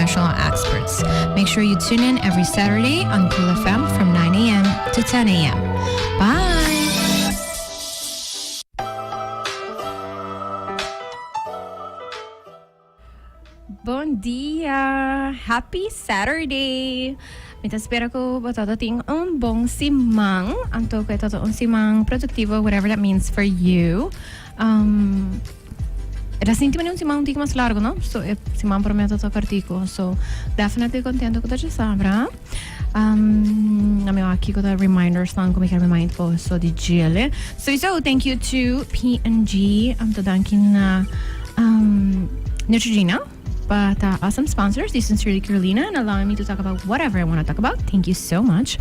international experts. Make sure you tune in every Saturday on Cool FM from 9 a.m. to 10 a.m. Bye! Bon dia! Happy Saturday! Mi ta spera ku bo todo tin un bon siman, anto ku e todo un siman produktivo, whatever that means for you. Um, e ta sinti mane un siman un tiki mas largo, no? So e siman prome ta kortico. So definitely contento ku ta djasabra. Um, na mi aki ku ta reminders nan ku mi kier remind boso di djele. Sowieso thank you to P&G, anto danki na um, Neutrogena pa ta awesome sponsors di Sincerely Carolina and allowing me to talk about whatever I want to talk about. Thank you so much.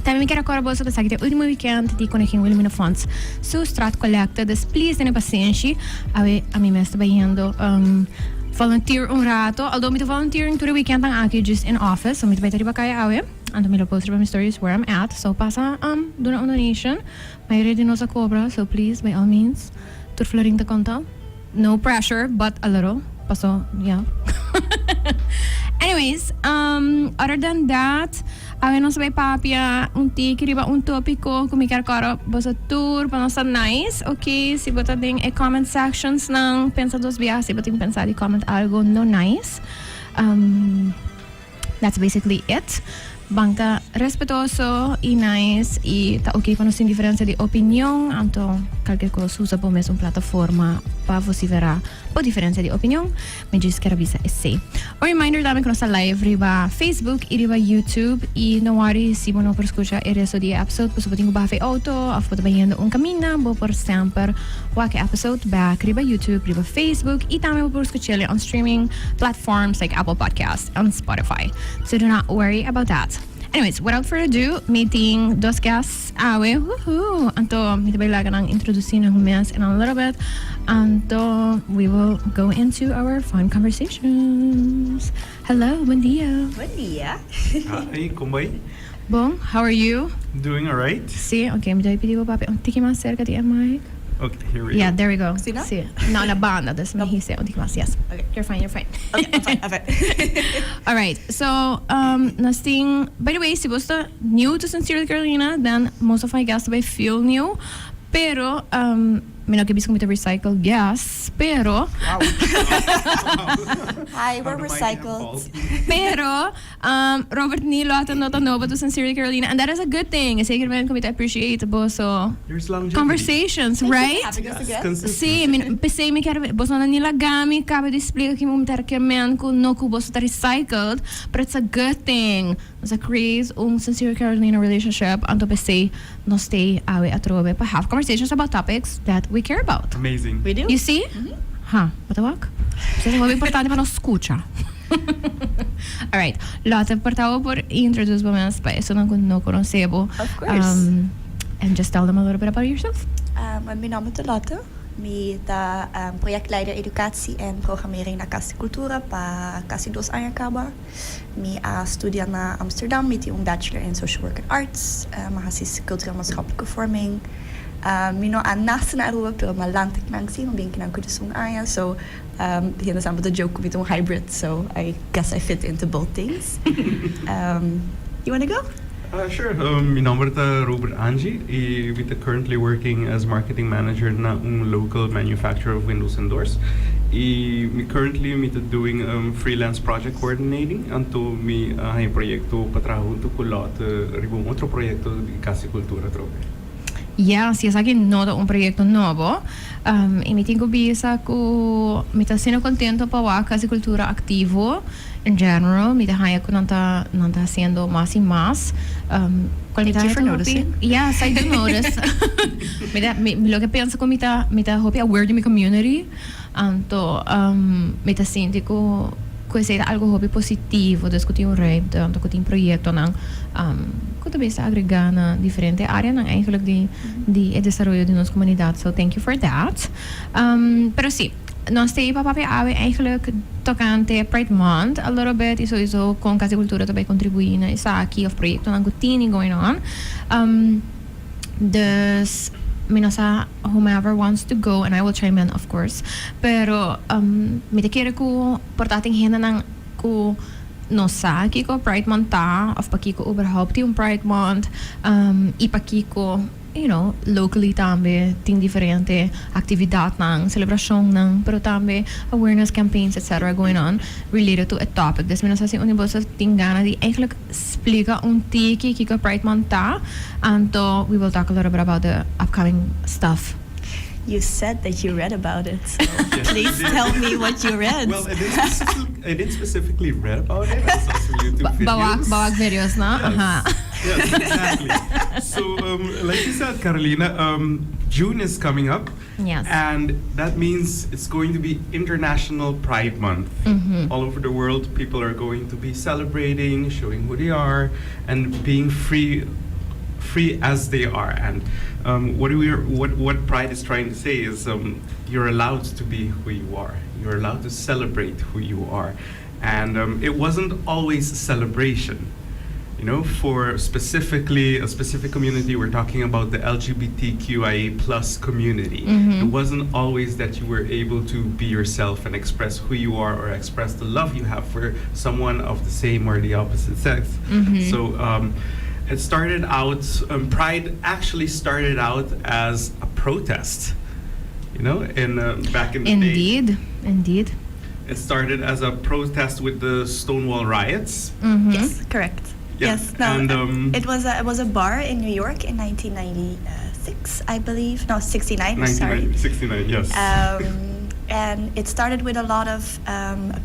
Tambe mi kier acorda boso cu esaki ta e ultimo weekend di Koningin Wilhelmina Fonds su straat collecte. Dus please tene pasenshi. Awe ami mes ta bayendo um, volunteer un rato. Although mi ta volunteering tur e weekend nan aki just in office. So mi ta bay ta riba caya awe. Anto mi lo post riba mi stories where I'm at. So pasa um, duna un donation. Mayoria di nos a cobra, so please by all means. Tur florin ta conta. No pressure, but a little. Paso, yeah. Anyways, um, other than that, awe nos bay papia un tiki riba un topico cu mi kier coro boso tur pa nos ta nice, ok? Si bo ta den e comment sections nan, pensa dos biaha si bo tin pensa di comment algo no nice. Um, That's basically it. Ban ta respetuoso y nice y ta ok pa nos tin diferencia di opinion, anto cualkier cos usa bo mes un plataforma pa vocifera bo diferencia di opinion. Mi djis kier a bisa esey. Un reminder tambe cu nos ta live riba Facebook y riba YouTube y no worry si bo no por scucha e resto di e episode pasobra bo tin cu baha fe auto of bo ta bayendo un caminda, bo por semper wak e episode back riba YouTube, riba Facebook y tambe bo por scuch'el on streaming platforms like Apple Podcasts. On Spotify. So do not worry about that. Anyways, without further ado, mi tin dos guests awe. Woohoo! Anto, mi ta bay laga nan introduci nan mes in a little bit. Anto, we will go into our fun conversations. Hello, buen dia. Buen dia. Hi, con bay? Bon, how are you? Doing alright. Si, ok, mi ta bay pidi bo papia un tiki mas cerca di e mic. Ok, here we go. Yeah, there we go. Si no? Si. No, na banda, dus mi hise un tiki mas. Yes. Ok. You're fine, you're fine. Ok, I'm fine, I'm fine. Alright, so, nos tin, by the way, si bo sta new to Sincerely Carolina, then most of my guests ta bay feel new, pero, mi no ke bisa ku mi ta recycle guests, pero, Wow. Hi, we're recycled. Pero, Robert ni Lotte no ta nobo to Sincerely Carolina and that is a good thing. Esei kier men ku mi ta appreciate boso There's longevity. conversations, right? Having us again. Sí, mi p'esei mi kier boso no ni laga mi kaba di splika kiko mi ta kier men ku no ku boso ta recycled, but it's a good thing. Nos a create un Sincerely Carolina relationship anto p'esei nos stay awe atrobe pa have conversations about topics that we care about. Amazing. We do. You see? Ha, bo ta wak? Esei ta hopi importante pa nos skucha. Alright, Lotte, por ta bo por introduce bo mes pa esunnan ku no konosé bo. Of course. And just tell them a little bit about yourself. Mi nomber ta Lotte. Mi ta projectleider educatie en programmering na Cas di Cultura pa casi dos aña caba. Mi a studia na Amsterdam, mi tin un bachelor in social work and arts. Mi a haci cultureel maatschappelijke vorming. Mi no a nace na Aruba, pero mi a lanta kinan si, mi a bin kinan cu diesun aña. So, Hende semper ta joke ku mi ta un hybrid, so I guess I fit into both things. You wanna go? Sure. Mi nomber ta Robert Angie y mi ta currently working as marketing manager na un local manufacturer of windows and doors. Y mi currently mi ta doing freelance project coordinating, anto mi a haña proyecto pa traha hunto cu Lotte riba un otro proyecto di Cas di Cultura atrobe. Ya, si esaki no ta un proyecto nobo. Y mi tin cu bisa cu mi ta asina contento pa wak Cas di Cultura activo in general. Mi ta haya cu nan ta nan ta haciendo mas y mas. Cual mi ta Thank you haya for ta hopi noticing. Yes, I do notice. Mi ta mi loke pensa cu mi ta mi ta hopi aware di mi community. Anto mi ta sinti cu cu esey ta algo hopi positivo, dus cu tin un ruimte, anto cu tin proyectonan cu ta bisa agrega na diferente areanan eigenlijk di di e desaroyo di nos comunidad. So thank you for that. Pero si, nos ta pa papia awe eigenlijk tocante Pride Month a little bit y sowiso con Cas di Cultura ta bay contribui na esaki of proyectonan cu tini going on. Dus mi no sa whomever wants to go and I will chime in of course pero mi ta kere ku por ta tin hendenan. Ku no sa kiko Pride Month ta of pakiko überhaupt tin un Pride Month y pakiko locally tambe tin diferente actividadnan, celebracionnan, pero tambe awareness campaigns etc. Going on related to e topic. Dus mi no sa si un di boso tin gana di eigenlijk splica un tiki kiko Pride Month ta, anto we will talk a little bit about the upcoming stuff. You said that you read about it, so please tell me what you read. Well, I didn't specifically read about it. I saw some YouTube videos. B'a wak, b'a wak videos, no? Yes. Yes, exactly. So, like you said, Carolina, June is coming up. And that means it's going to be International Pride Month. All over the world, people are going to be celebrating, showing who they are, and being free as they are. And what Pride is trying to say is you're allowed to be who you are. You're allowed to celebrate who you are. And it wasn't always celebration. For specifically a specific community, we're talking about the LGBTQIA+ community. It wasn't always that you were able to be yourself and express who you are or express the love you have for someone of the same or the opposite sex. So it started out, Pride actually started out as a protest, in back in the day. Indeed. It started as a protest with the Stonewall riots. Yes, correct. Yes, no, And, it was a bar in New York in 1996, I believe. No, 69. Sorry. 1969, yes. And it started with a lot of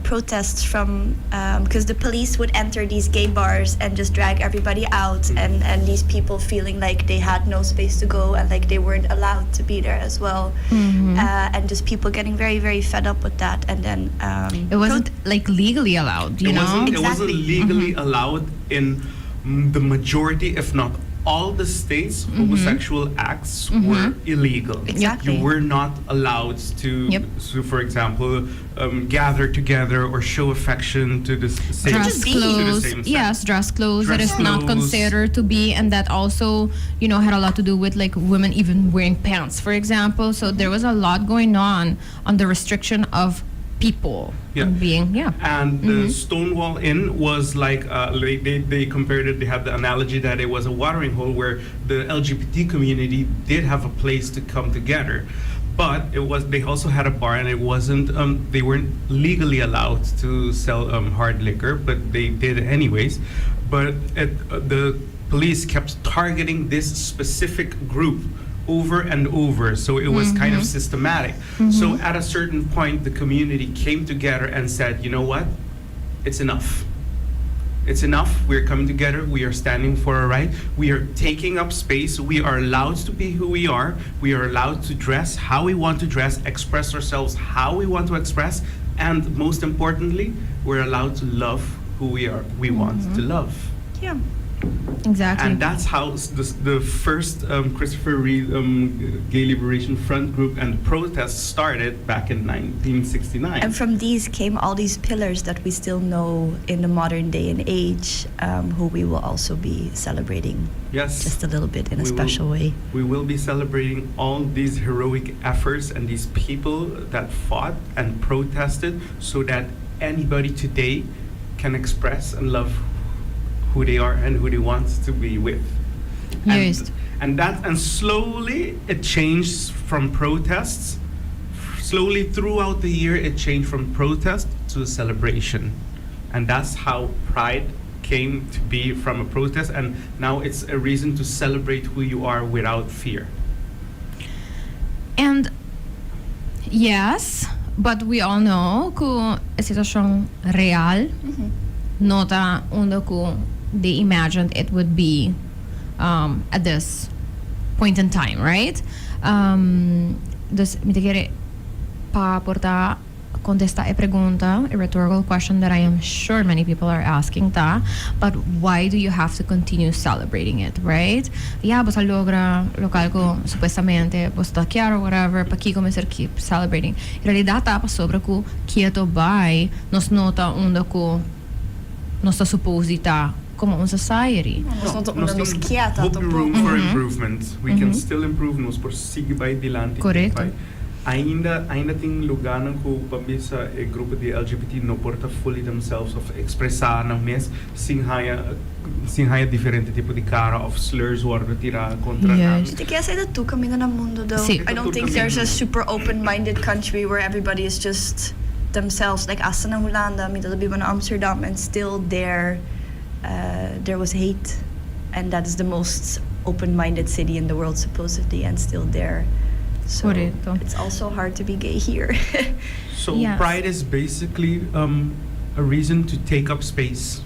protests from because the police would enter these gay bars and just drag everybody out, and these people feeling like they had no space to go and like they weren't allowed to be there as well, and just people getting very, very fed up with that. And then It wasn't like legally allowed, you it know? Wasn't, It wasn't legally allowed in the majority, if not all the states. Homosexual acts were illegal. You were not allowed to, to for example, gather together or show affection to the same Dress Just be. to the clothes, same sex. Yes, dress clothes that Dress is not clothes. Considered to be, and that also had a lot to do with like women even wearing pants, for example. So there was a lot going on the restriction of people and being, yeah. And the Stonewall Inn was like, they compared it, they had the analogy that it was a watering hole where the LGBT community did have a place to come together. But it was they also had a bar and it wasn't they weren't legally allowed to sell hard liquor, but they did anyways. But the police kept targeting this specific group over and over, so it was kind of systematic. So at a certain point, the community came together and said, "You know what? It's enough. It's enough. We're coming together. We are standing for our right. We are taking up space. We are allowed to be who we are. We are allowed to dress how we want to dress, express ourselves how we want to express, and most importantly, we're allowed to love who we are. We want to love." And that's how the first Christopher Reeve Gay Liberation Front group and protests started back in 1969. And from these came all these pillars that we still know in the modern day and age, who we will also be celebrating just a little bit in a special way. We will be celebrating all these heroic efforts and these people that fought and protested so that anybody today can express and love who they are and who they want to be with. And slowly it changed from protests. Slowly throughout the year it changed from protest to a celebration. And that's how Pride came to be, from a protest, and now it's a reason to celebrate who you are without fear. And yes, but we all know ku e situashon real no ta unda ku they imagined it would be at this point in time, right? Dus mi ta kere pa por ta kontestá e pregunta, a rhetorical question that I am sure many people are asking, ta, but why do you have to continue celebrating it, right? Ya, bo a logra loke ku supuestamente bo ta kier, whatever, pakiko mester keep celebrating? En realidat ta pasobra ku ketu bai, nos no ta unda ku nos ta supposed di ta komo un society. Nos no Nos nos tin kier hopi room for improvement. We can still improve, nos por sigui bai dilanti. Korekto. Bai. Ainda tin lugar cu, pa bisa, e grupo di LGBT no por ta fully themselves of expresa nan mes sin haya diferente tipo di cara of slurs wordo tira contra nan. I guess ta tur caminda na mundo, though. Si. I don't think there's a super open-minded country where everybody is just themselves. Like hasta na Hulanda, mi tabata biba na Amsterdam, and still there was hate, and that is the most open-minded city in the world, supposedly, and still there. So Corecto. it's also hard to be gay here. So pride is basically a reason to take up space.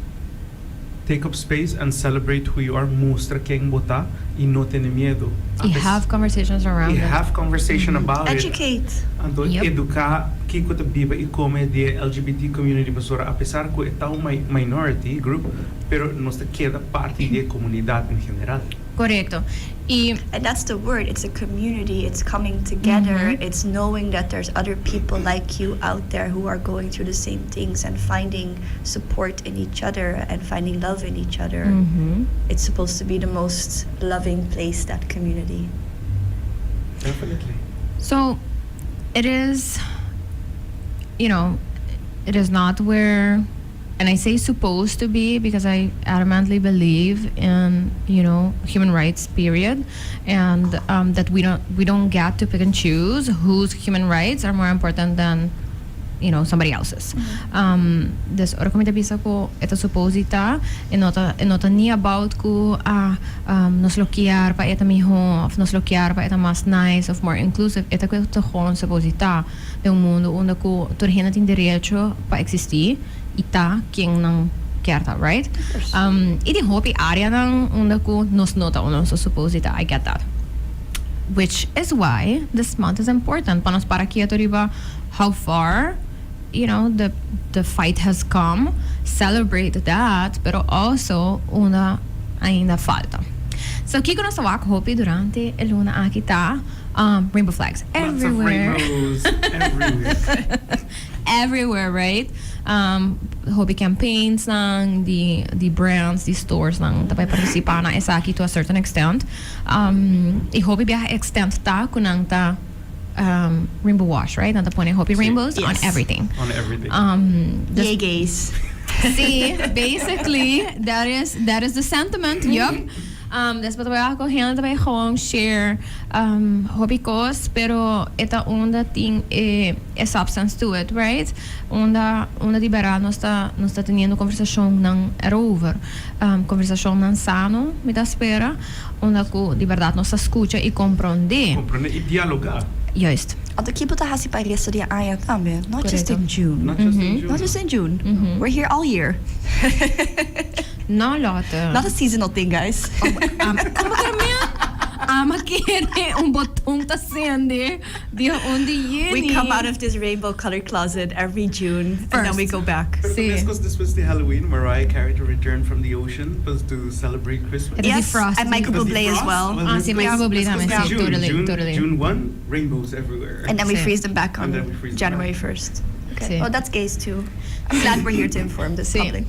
Take up space and celebrate who you are, mustra ken bo ta y no tene miedo. Y have conversations around Y it. Have conversation about it. Educate. Anto, educa kico ta biba y come di LGBT community, pasobra apesar cu ta un minority group, pero nos ta keda parti di e comunidad en general. Corecto. Y And that's the word. It's a community. It's coming together. It's knowing that there's other people like you out there who are going through the same things and finding support in each other and finding love in each other. It's supposed to be the most loving place, that community. Definitely. So it is not where, and I say supposed to be because I adamantly believe in human rights, period, and that we don't get to pick and choose whose human rights are more important than somebody else's. Dus ora cu mi ta bisa cu e ta supposed ta e no ta ni about cu nos lo kier pa e ta miho of nos lo kier pa e ta mas nice of more inclusive. E ta cu ta gewoon supposed ta den un mundo unda cu tur hende tin derecho pa existi y ta ken nan kier ta, right? Y tin hopi area nan unda cu nos no ta unda nos supposed ta. I get that. Which is why this month is important. Pa nos para keto riba how far the fight has come, celebrate that, pero also unda ainda falta. So kico nos ta wak hopi durante e luna aki ta rainbow flags Lots of everywhere. Rainbows everywhere. Everywhere, right? Hopi campaigns nan, the brands, the stores nan, ta bay participa na esaki to a certain extent. Y hopi biaha extent ta cu nan ta rainbow wash, right? Nan ta pone hopi rainbows on everything. On everything. Yay, gays. See, basically, that is the sentiment. Yup. Despues bay cu hende bay gewoon share hopi cos, pero e ta unda tin e substance to it, right? Unda di berdad nos ta teniendo conversacion nan erover. Conversacion nan sano, mi ta spera, unda cu di berdad nos ta scucha y comprende. Comprende y dialoga. Juist. Anto kico ta hasi pa resto di aña tambe. Not just Corecto. in June. Not just in June. Not just in June. We're here all year. No, Lotte. Not a seasonal thing, guys. Con cu ami kier un boton ta cende dia 1 di juni. We come out of this rainbow color closet every June and then we First. Go back. Pero Si. Mescos despues di Halloween, Mariah Carey to return from the ocean was to celebrate Christmas. It is Yes, defrosted. and Michael Was Bublé as defrost? well. Was Ah, si, Michael Bublé mescos tambe, di si, June, totally, June, totally. June 1, rainbows everywhere. And then we Si. freeze them back on And then we freeze them January back. 1st. Okay. Si. Well, that's gays too. I'm glad we're here to inform the Si. Public.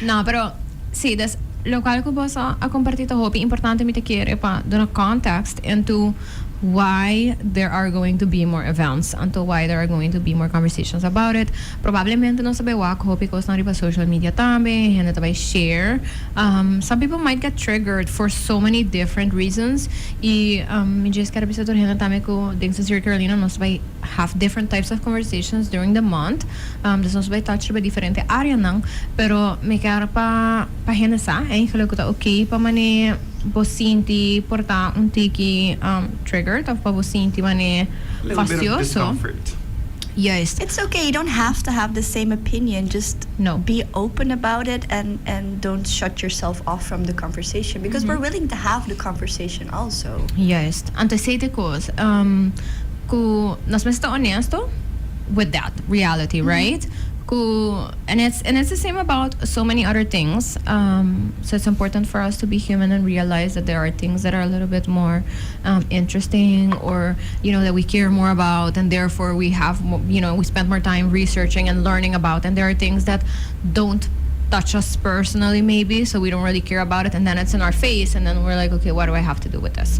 No, pero si, dus loke cu bo a comparti ta hopi importante, mi ta kere pa duna context into why there are going to be more events, into why there are going to be more conversations about it. Probablemente nos ta bay wak hopi cos riba social media tambe, hende ta bay share. Some people might get triggered for so many different reasons. Y mi just kier bisa tur hende tambe cu den Sincere Carolina nos ta bay have different types of conversations during the month. Dus nos ta bay touch riba diferente area nan, pero mi kier pa hende sa, eigenlijk ta okay pa mane bo sinti por ta un tiki triggered of pa bo sinti mane A little bit of fastidioso. Discomfort. Juist. It's okay. You don't have to have the same opinion. Just No. Be open about it and don't shut yourself off from the conversation because we're willing to have the conversation also. Juist. Anto esey ta cos. Cu nos mester ta honesto with that reality, right? Cu, and it's the same about so many other things. So it's important for us to be human and realize that there are things that are a little bit more interesting or that we care more about, and therefore we have more, you know we spend more time researching and learning about. And there are things that don't Touch us personally, maybe, so we don't really care about it, and then it's in our face, and then we're like, "Okay, what do I have to do with this?"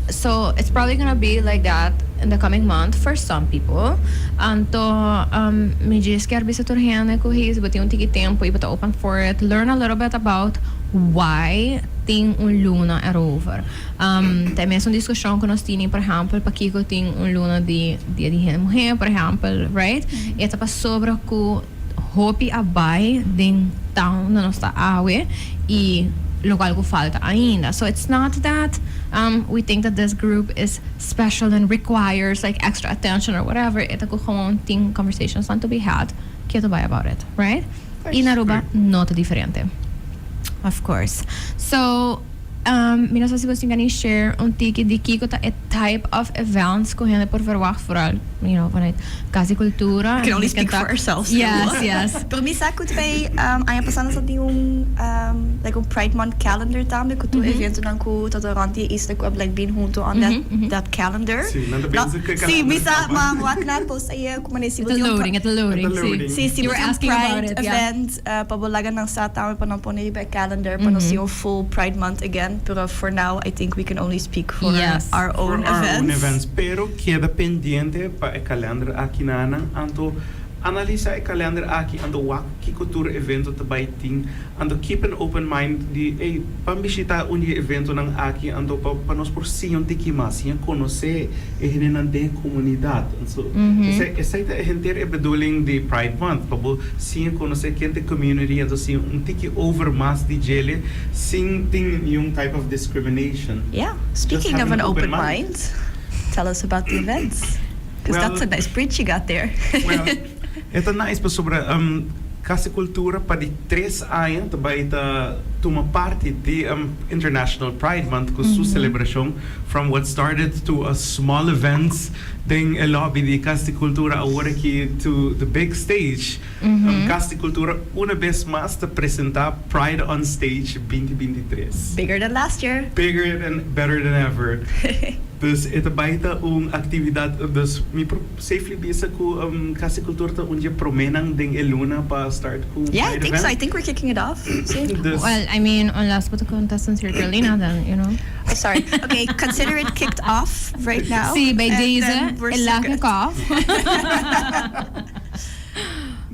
So it's probably gonna be like that in the coming month for some people. Anto, mi djis kier bisa tur hende cu hey, si bo tin un tiki tempo y bo ta open for it, learn a little bit about why tin un luna erover. Ta e mesun discusion cu nos tini, por ehempel, pakico tin un luna di Dia di Hende Muher, por ehempel, right? E ta pasobra cu hopi a bay den town na nos ta awe y locual cu falta ainda. So it's not that we think that this group is special and requires like extra attention or whatever. E ta cu gewoon tin conversations nan to be had, keto bay about it, right? Y na Aruba no ta diferente. Of course. So, mi no sa si bo tin gana share un tiki di kico ta e type of events cu hende por verwacht, vooral vanuit Cas di Cultura. We can only speak for ourselves. Yes. Pero mi sa cu bay aña pasa nos a tin un like un Pride Month calendar tambe cu tur eventonan cu ta rond di e isla cu a like bin hunto on that calendar. Si, nan ta bezig cu e calendar. Si, mi sa, ma wak nan post ayer cu manera si bo It's tin un loading, it's loading. It's loading. Si, si You bo were tin un asking about Pride it, yeah. event pa bo laga nan sa tambe pa nan pone riba e calendar pa nos tin un full Pride Month again, pero for now I think we can only speak for our own For our own events. Events, pero keda pendiente pa e calendar aki nanan, anto analisa e calendar aki, anto wak kico tur evento ta bay tin, anto keep an open mind di ey ban bishita un di e eventonan aki, anto pa pa nos por siña un tiki mas, siña conoce e hendenan den e comunidad. Anto esey esey ta henter e bedoeling di Pride Month, pa bo siña conoce kende community, anto siña un tiki over mas di djele sin tin niun type of discrimination. Yeah, speaking Just of have an open mind, tell us about the events. Because Well, that's a nice bridge you got there. Well, e ta nice pasobra Cas di Cultura pa di tres aña ta bay ta tuma parti di International Pride Month cu su celebracion, from what started to a small events den e lobby di Cas di Cultura awor aki to the big stage. Cas di Cultura una bes mas ta presenta Pride on Stage 2023. Bigger than last year. Bigger and better than ever. Dus e ta bay ta un actividad, dus mi por safely bisa cu Cas di Cultura ta un dje promenan den e luna pa start cu Yeah, I Pride think so. I event. Think we're kicking it off. Si. Dus Well, I mean, unless bo ta conta Sincere Carolina, then. Oh, sorry. Okay, consider it kicked off right now. Si, bij And deze, then we're e la so good. kick off.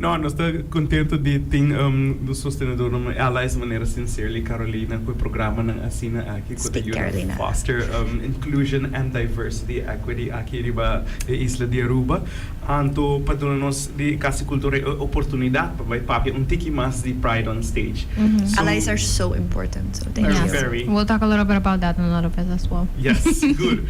No, nos ta contento di tin nos sostenedornan, allies manera Sincerely Carolina cu e programanan asina aki cu ta Speak yuda Carolina. Foster inclusion and diversity equity aki riba e isla di Aruba. Anto pa duna nos di Cas di Cultura e oportunidad pa bay papia un tiki mas di Pride on Stage. So, Allies are so important, so thank Very, you. Yes. Very. We'll talk a little bit about that in a little bit as well. Yes, good.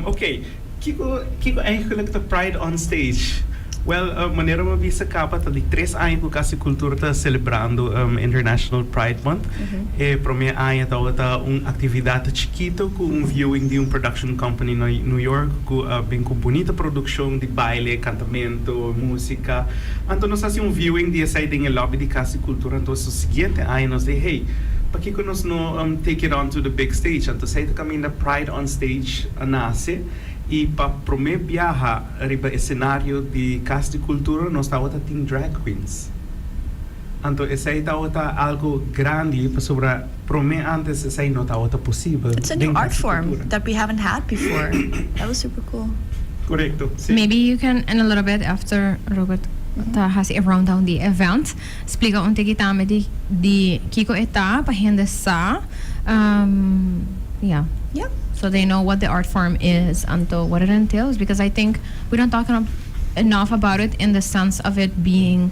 Ok, kiko, kiko eigenlijk ta Pride on Stage? Well, manera bo a bisa caba ta di tres aña cu Cas di Cultura ta celebrando International Pride Month. E prome aña tabata un actividad chikito cu un viewing di un production company na New York cu a bin cu bunita produccion di baile, cantamento, musica. Anto nos haci un viewing di esey den e lobby di Cas di Cultura. Anto su siguiente aña nos di, "Hey, pakico nos no take it on to the big stage?" Anto esey ta caminda Pride on Stage a nace y pa prome biaha riba e scenario di Cas di Cultura nos tabata tin drag queens. Anto esey tabata algo grandi pasobra prome antes esey no tabata posibel It's a new den art Cas di form Cultura. That we haven't had before. That was super cool. Correcto, si. Maybe you can, in a little bit after Robert ta haci e rundown di event, splica un tiki tambe di kico e ta pa hende sa. Yeah. So they know what the art form is anto what it entails, because I think we don't talk enough about it in the sense of it being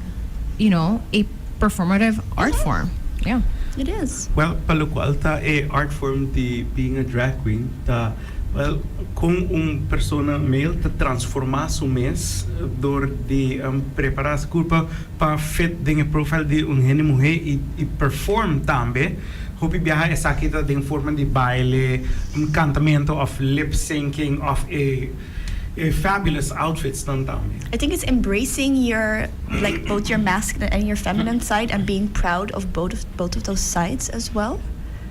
a performative art form. Yeah. It is. Well, pa locual ta e art form di being a drag queen ta, well, con un persona male ta transforma su mes door di prepara su curpa pa fit den e profile di un hende muhe y perform tambe. Hopi biaha esaki ta den forma di baile, un cantamento of lip syncing of e fabulous outfits nan tambe. I think it's embracing your like both your masculine and your feminine side and being proud of both of those sides as well.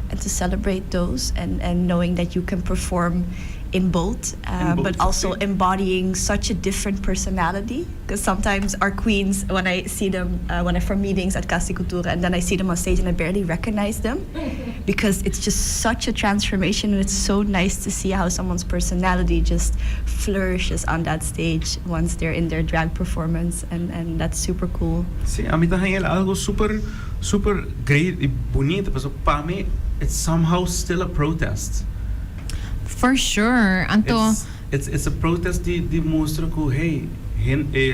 And to celebrate those and knowing that you can perform In both, In both, but also si. Embodying such a different personality. Because sometimes our queens, when I see them, when I'm from meetings at Cas di Cultura, and then I see them on stage and I barely recognize them because it's just such a transformation, and it's so nice to see how someone's personality just flourishes on that stage once they're in their drag performance, and that's super cool. Si, ami ta haña algo super, super great y bunita, pero pa mi, it's somehow still a protest. For sure. Anto, It's a protest di mustra cu, hey,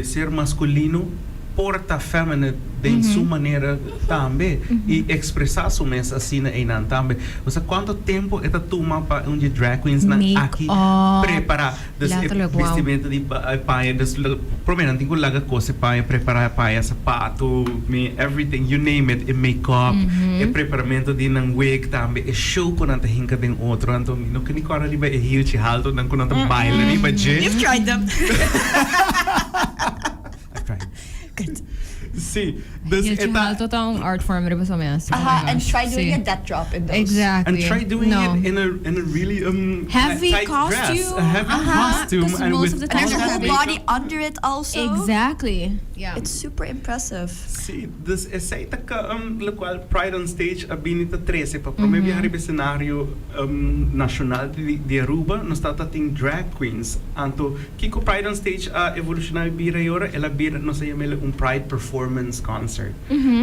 ser masculino por ta feminine den su manera tambe y expresa su mes asina einan tambe. Osea, cuanto tempo e ta tuma pa un di drag queens nan Make aki up, prepara? Dus e letterlijk, wow. Vestimento di paña, dus prome nan tin cu laga cose paña, prepara paña, sapato, mi everything, you name it, e make-up, e preparamento di nan wig tambe, e show cu nan ta hinca den otro. Anto mi no ke ni corda riba e hielchi halto nan cu nan ta baila riba dje. You've tried them. I've tried. Good. Si, dus Hielchi e ta halto ta un art form riba su mes. Oh my Aha, and gosh, try doing si. A death drop in those. Exactly. And try doing No. it in a really Heavy tight dress, costume. a heavy costume, 'Cause and most with of the And time there's a all whole that body makeup. under it also. Exactly. Yeah. It's super impressive. Si, dus esey ta locual Pride on Stage a bini ta trece pa prome biaha riba e scenario nacional di Aruba, nos ta tin drag queens. Anto, kico Pride on Stage a evoluciona y bira y ora? El a bira, nos a yam'el un Pride Performance Concert.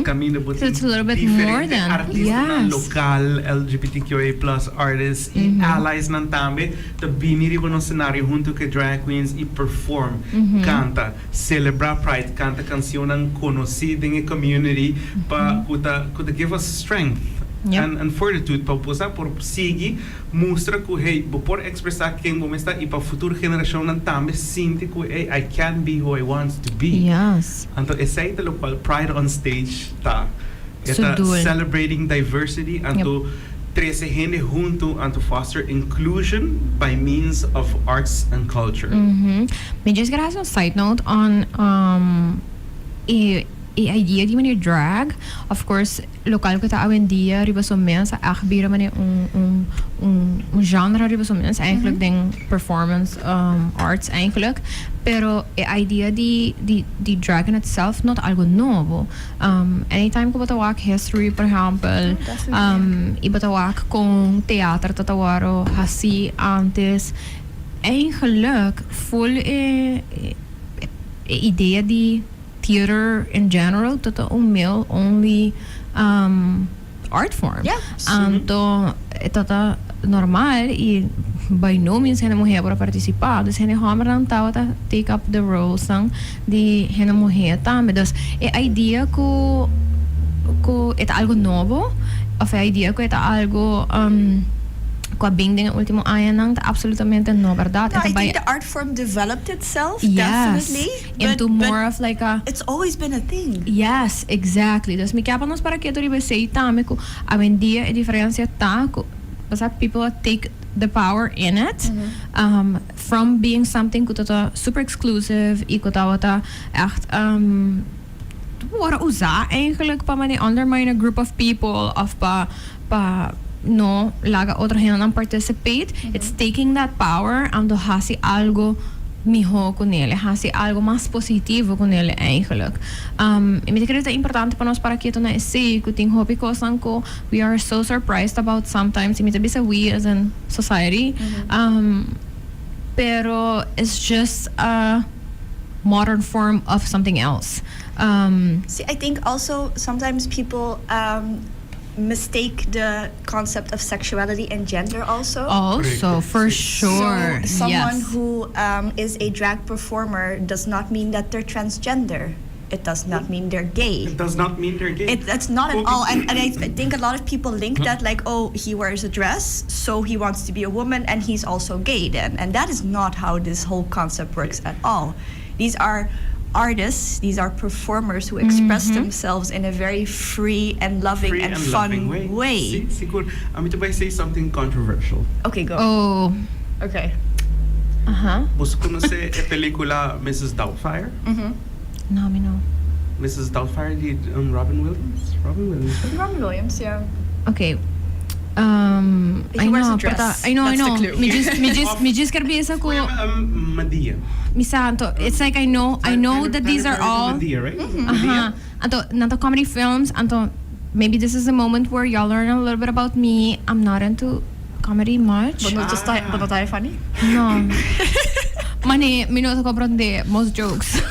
Caminda bo So tin it's a little bit more diferente than artistanan local, LGBTQIA+ artists y allies nan tambe ta bini riba nos scenario hunto cu e drag queens y perform, canta, celebra Pride, canta cancionnan conoci den e community pa cu ta give us strength and fortitude pa por por sigui mustra cu, hey, bo por expresa ken bo mes ta y pa futuro generacionnan tambe sinti cu, hey, I can be who I want to be. Anto esey ta locual Pride on Stage ta. E So ta doel. Celebrating diversity anto trece hende hunto and to foster inclusion by means of arts and culture. Mi just gonna have a side note on e idea di manera drag. Of course, locual cu ta awendia riba su mes a bira manera un genre riba su mes eigenlijk den performance arts eigenlijk. Pero e idea di drag in itself no ta algo nobo. Anytime cu bo ta wak history, por ehempel, Definitely. Y bo ta wak con theater ta wordo haci antes, eigenlijk full e idea di theater in general ta un male only art form. Anto ta normal y by no means hende muher por participa. Dus hende homber nan tawata take up the roles nan di hende muher tambe. Dus e idea cu e ta algo nobo of e idea cu e ta algo cu a bin den ultimo añanan ta absolutamente no berdad. No, I Ito by think the art form developed itself, definitely. Into But more of like a it's always been a thing. Yes, exactly. Dus mi kier pa nos para keto riba esey tambe cu awendia e diferencia ta cu basta people take the power in it from being something cu ta super exclusive y cu ta echt worden usa eigenlijk pa mani undermine a group of people of pa no laga otro hende participate. It's taking that power and haci algo miho cu ne, haci algo mas positivo cu ne eigenlijk. Y mi ta kere ta importante pa nos para keto na esey cu tin hopi cosnan cu we are so surprised about sometimes. Y mi ta bisa we as in society. Pero it's just a modern form of something else. See, I think also sometimes people mistake the concept of sexuality and gender also. Also, for sure. So someone who is a drag performer does not mean that they're transgender. It does not mean they're gay. It does not mean they're gay. That's not at Well, all. And I think a lot of people link that like, "Oh, he wears a dress, so he wants to be a woman and he's also gay then." And that is not how this whole concept works at all. These are artists, these are performers who express themselves in a very free and loving Free and, and fun loving way. Way. Si, sigur. I'm going to say something controversial. Okay, go. Oh, Okay. Bo conoce e pelicula Mrs. Doubtfire? Mm-hmm. No, mi no. Mrs. Doubtfire di Robin Williams? Robin Williams, right? Robin Williams, yeah. Okay. Um, He I wears know, a dress. Pero ta, I know, I That's the know. clue. Mi just, mi just, mi just kier bisa cu Cu Madea. Mi santo, it's like I know that these are Tyler Perry all Madea, right? Aha. Anto, nan ta comedy films. Anto, maybe this is a moment where y'all learn a little bit about me. I'm not into comedy much. But not just but not that funny. No. Mane, mi no ta comprende most jokes.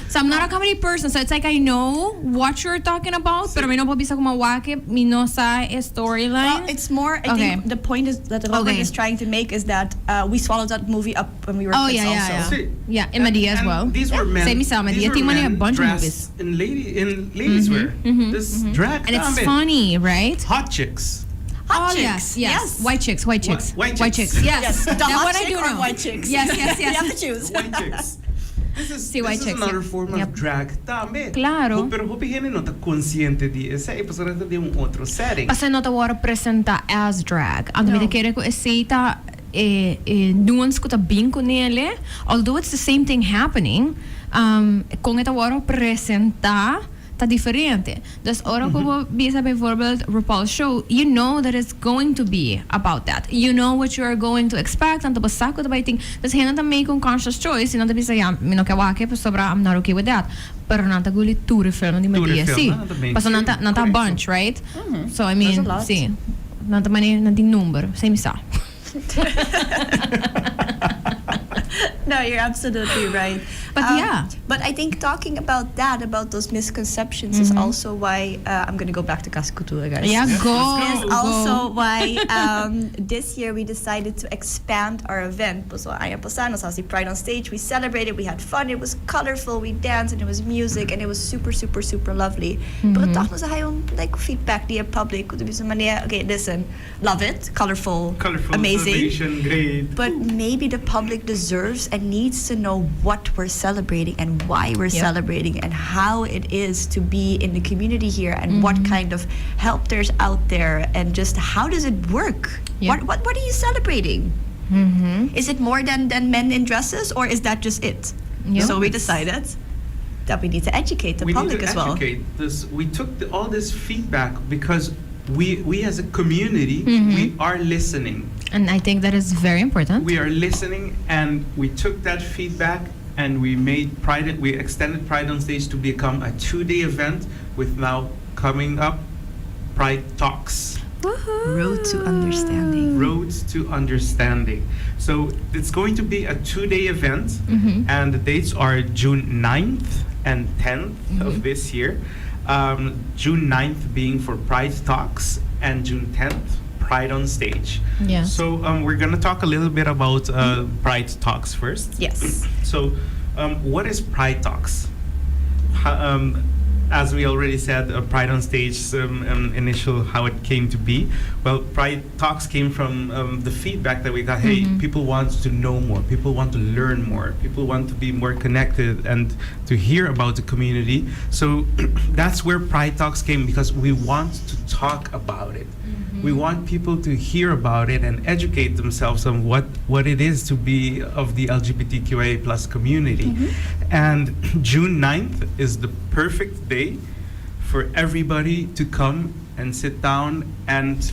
So I'm not a comedy person. So it's like I know what you're talking about, pero mi no por bisa como wak e, mi no sa e storyline. Well, it's more. I think the point is that Robert is trying to make is that we swallowed that movie up when we were Oh, kids yeah, also. Si. Yeah, and Madea as And well. these were men. Same as Madea. These were Tin mane a men bunch of dressed movies. in ladies wear. This drag And it's tambe. Funny, right? Hot chicks. Hot Oh, chicks. yes. White chicks, white chicks. White White chicks. chicks. Yes. Yes. The That hot one I chick do or know. white chicks. Yes. You have to choose. White chicks. This is, Si, white this is chicks, another yeah. form of drag tambe. Claro. Pero hopi hende no ta consciente di esey, pasobra ta den un otro setting. Paso no ta wordo presenta as drag. Anto No. mi ta kere cu esey ta e nuance cu ta bin cu nele, although it's the same thing happening, con e ta wordo presenta ta diferente. Dus ora cu bo bisa bijvoorbeeld RuPaul's show, you know that it's going to be about that. You know what you are going to expect, anto bo sa cu ta bay tin. Dus hende ta make un conscious choice, y nan ta bisa, "Ja, mi no kier wak e, pasobra I'm not okay with that." Pero nan ta guli tur e film di Tur e Madea, film, si. nan ta mainstream, Paso nan ta correcto. Bunch, right? So I There's mean, a lot. Si. Nan ta mane, nan tin number, esey mi sa. No, you're absolutely right. But yeah. But I think talking about that, about those misconceptions, is also why I'm going to go back to Cas Cultura, guys. Yeah, go. Is Go. also why this year we decided to expand our event. So aña pasa nos a hasi Pride on Stage. We celebrated, we had fun, it was colorful, we danced, and it was music, and it was super, super, super lovely. But toch nos a haya un like feedback di public, di manera, "Okay, listen, love it, colorful, Colorful, amazing." celebration, great. But maybe the public deserves and needs to know what we're celebrating and why we're celebrating and how it is to be in the community here and what kind of help there's out there and just how does it work? What are you celebrating? Is it more than men in dresses or is that just it? Yeah. So we decided that we need to educate the We public need to as well. Educate this. We took all this feedback because we as a community, we are listening. And I think that is very important. We are listening, and we took that feedback and we made Pride. We extended Pride on Stage to become a 2-day event with now coming up Pride Talks. Woohoo. Road to Understanding. Roads to Understanding. So it's going to be a 2-day event, and the dates are June 9th and 10th of this year. June 9th being for Pride Talks, and June 10th, Pride on Stage. So we're going to talk a little bit about Pride Talks first. Yes. So, what is Pride Talks? As we already said, Pride on Stage initial how it came to be. Well, Pride Talks came from the feedback that we got. Hey, people want to know more. People want to learn more. People want to be more connected and to hear about the community. So that's where Pride Talks came, because we want to talk about it. We want people to hear about it and educate themselves on what it is to be of the LGBTQIA+ community. And June 9th is the perfect day for everybody to come and sit down and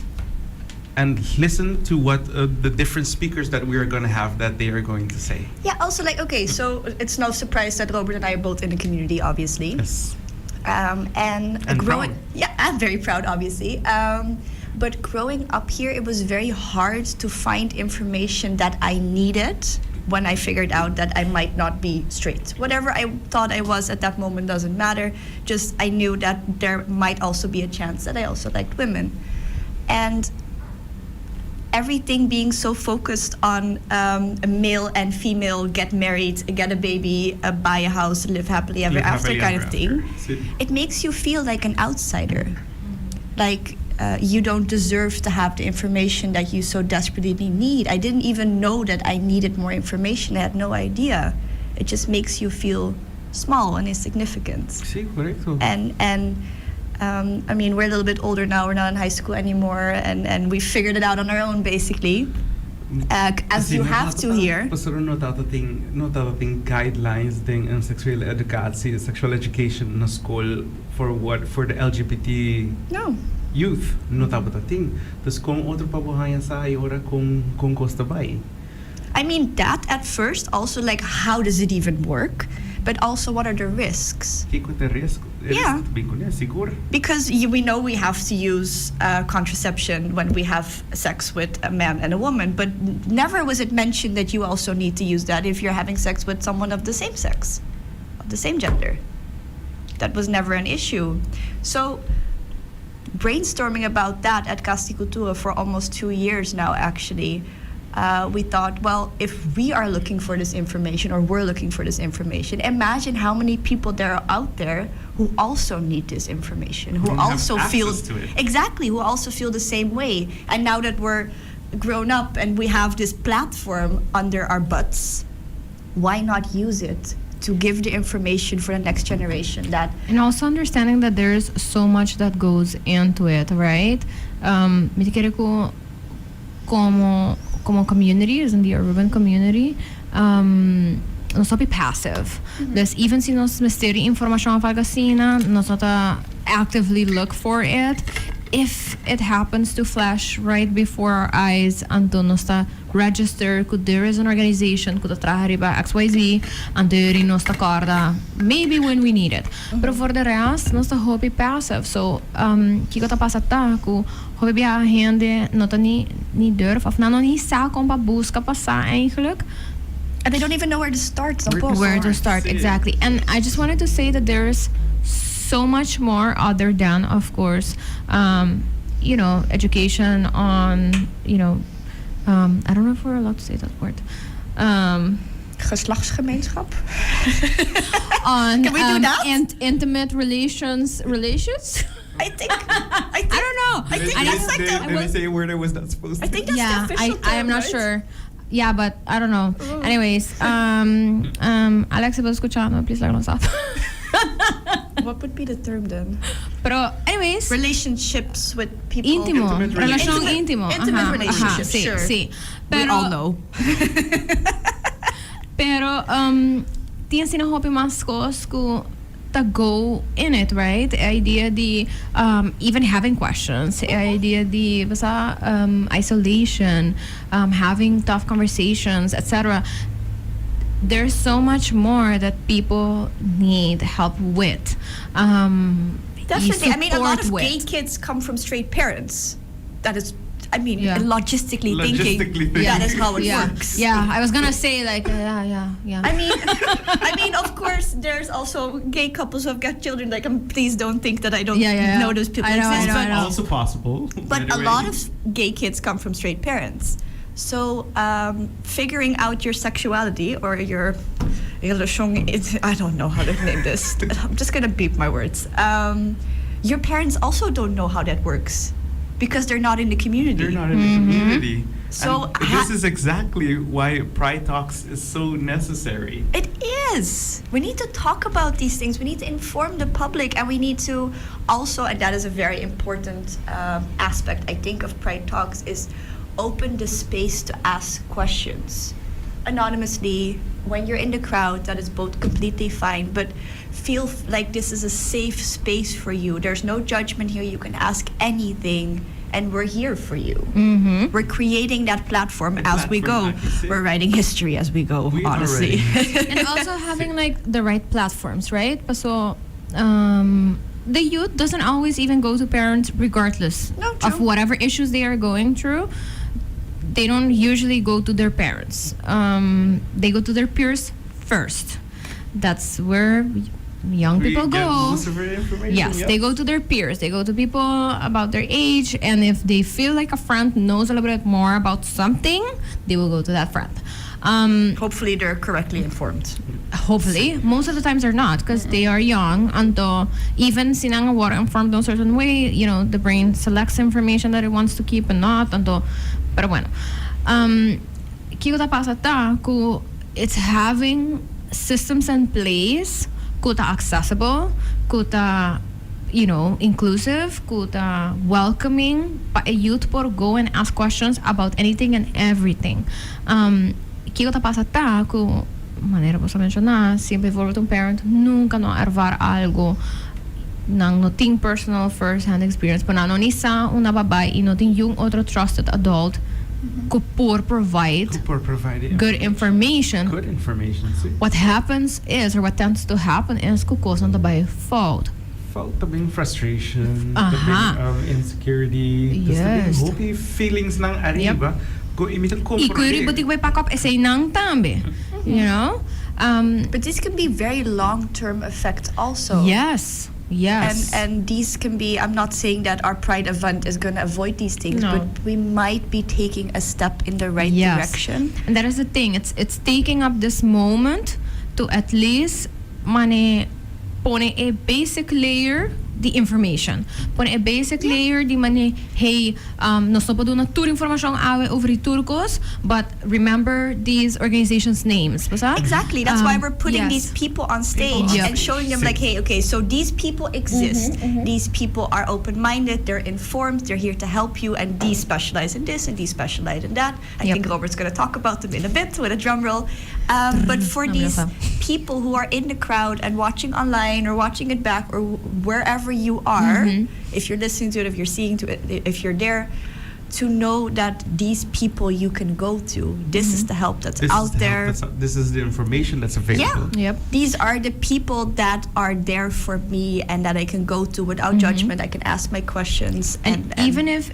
listen to what the different speakers that we are going to have, that they are going to say. Yeah, also like, okay, so it's no surprise that Robert and I are both in the community, obviously. Yes. And And growing, proud. Yeah, I'm very proud, obviously. But growing up here, it was very hard to find information that I needed when I figured out that I might not be straight. Whatever I thought I was at that moment doesn't matter. Just I knew that there might also be a chance that I also liked women. And everything being so focused on a male and female get married, get a baby, buy a house, live happily ever Live after happily kind ever of thing, after. Si. it makes you feel like an outsider. Like you don't deserve to have the information that you so desperately need. I didn't even know that I needed more information. I had no idea. It just makes you feel small and insignificant. Si, correcto. And I mean, we're a little bit older now. We're not in high school anymore, and we figured it out on our own, basically, as Si, you no have to here. Pasobra no tabatin guidelines den en seksuele educatie, sexual education na school for what for the LGBT No. Youth no tabata tin. Dus con otro pa bo haña sa y ora con cos ta bay. I mean, that at first, also, like, how does it even work? But also, what are the risks? Kico ta risk? Yeah. Sigur. Because we know we have to use contraception when we have sex with a man and a woman, but never was it mentioned that you also need to use that if you're having sex with someone of the same sex, of the same gender. That was never an issue. So, brainstorming about that at Cas di Cultura for almost 2 years now, actually, we thought, well, if we are looking for this information or we're looking for this information, imagine how many people there are out there who also need this information, who Don't have also feel access to it. Exactly, who also feel the same way. And now that we're grown up and we have this platform under our butts, why not use it to give the information for the next generation that And also understanding that there's so much that goes into it, right? Mi ta kere cu como communities in the urban community, nos ta passive. Dus even si nos mester informacion of algo asina, nos no ta actively look for it. If it happens to flash right before our eyes, anto nos ta register cu there is an organization cu ta traha riba XYZ, anto nos ta corda maybe when we need it. Pero for the rest, nos ta hopi passive. So, kico ta pasa ta cu hopi bia hende no ta ni durf of no ni sa con pa busca pa sa eigenlijk. And they don't even know where to start tampoco. Where to start. Sí. Exactly. And I just wanted to say that there's so much more other than, of course, education on I don't know if we're allowed to say that word, Geslachtsgemeenschap. On Can we do that? And intimate relations. I think I don't know. I think I that's don't- like the Did I say a word I was not supposed I to? think that's Yeah, the I, official I am term, not right? sure. Yeah, but I don't know. Anyways, Alex, si bo ta scuchando, please let us off. What would be the term then? Pero, anyways, Relationships with people. Intimo, Intimate relacion Intimate- intimo. Intimate relationships, sí, sure. sí. We Pero, all know. Pero tin asina hopi mas cos cu ta go in it, right? The idea di even having questions, the idea di basta, isolation, having tough conversations, etc. There's so much more that people need help with. Definitely. I mean, a lot support of with. Gay kids come from straight parents. That is, I mean, logistically Logistically thinking, thinking. that is how it works. Yeah, I was gonna say, like, yeah. I mean, of course, there's also gay couples who have got children. Like, please don't think that I don't know those people I know, I exist. know, But I know. Also possible, by but the a way. Lot of gay kids come from straight parents. So figuring out your sexuality or your relation, I don't know how to name this. I'm just gonna beep my words. Your parents also don't know how that works because they're not in the community. They're not in the community. So And this is exactly why Pride Talks is so necessary. It is. We need to talk about these things. We need to inform the public, and we need to also, and that is a very important aspect, I think, of Pride Talks, is open the space to ask questions anonymously. When you're in the crowd, that is both completely fine, but feel like this is a safe space for you. There's no judgment here. You can ask anything, and we're here for you. We're creating that platform The as we go. platform, like you say. We're writing history as we go, We are honestly. writing. And also having, like, the right platforms, right? So the youth doesn't always even go to parents regardless No, of true. Whatever issues they are going through. They don't usually go to their parents. They go to their peers first. That's where young We people get go. most of our information. Yes, they go to their peers. They go to people about their age, and if they feel like a friend knows a little bit more about something, they will go to that friend. Hopefully, they're correctly informed. Hopefully, most of the times they're not because they are young. And even si nan a informed in a certain way, the brain selects information that it wants to keep and not. Anto, pero bueno. Kico ta pasa ta cu it's having systems in place cu ta accessible, cu ta inclusive, cu ta welcoming pa e youth por go and ask questions about anything and everything. Kico ta pasa ta cu manera bo a menciona, si bijvoorbeeld un parent nunca no a ervaar algo. Nan no tin personal first hand experience, pero nan no ni sa unda pa bay y no tin ningun otro trusted adult cu por provide Cu por provide the good information. Good information, si. What happens is, or what tends to happen is, cu cosnan ta bay fout. Fout tambe, frustration, tambe insecurity, hopi feelings nan ariba. Cu mi ta Y cu riba tin pack up esey nan tambe, you know? But this can be very long-term effects also. And these can be, I'm not saying that our Pride event is going to avoid these things, No. but we might be taking a step in the right direction. And that is the thing. It's taking up this moment to at least mane pone a basic layer di information. Pone a basic layer di mane, hey, nos no por duna tur informacion awe over di tur cos, but remember these organizations' names, basta? Exactly. That's why we're putting these people on stage and showing them like, hey, okay, so these people exist. These people are open-minded, they're informed, they're here to help you, and these specialize in this and these specialize in that. I think Robert's going to talk about them in a bit with a drum roll. But for No, these no. people who are in the crowd and watching online or watching it back or wherever you are, if you're listening to it, if you're seeing to it, if you're there, to know that these people you can go to, this is the help that's This is out the help there. This is the information that's available. Yeah. These are the people that are there for me and that I can go to without judgment. I can ask my questions. And even if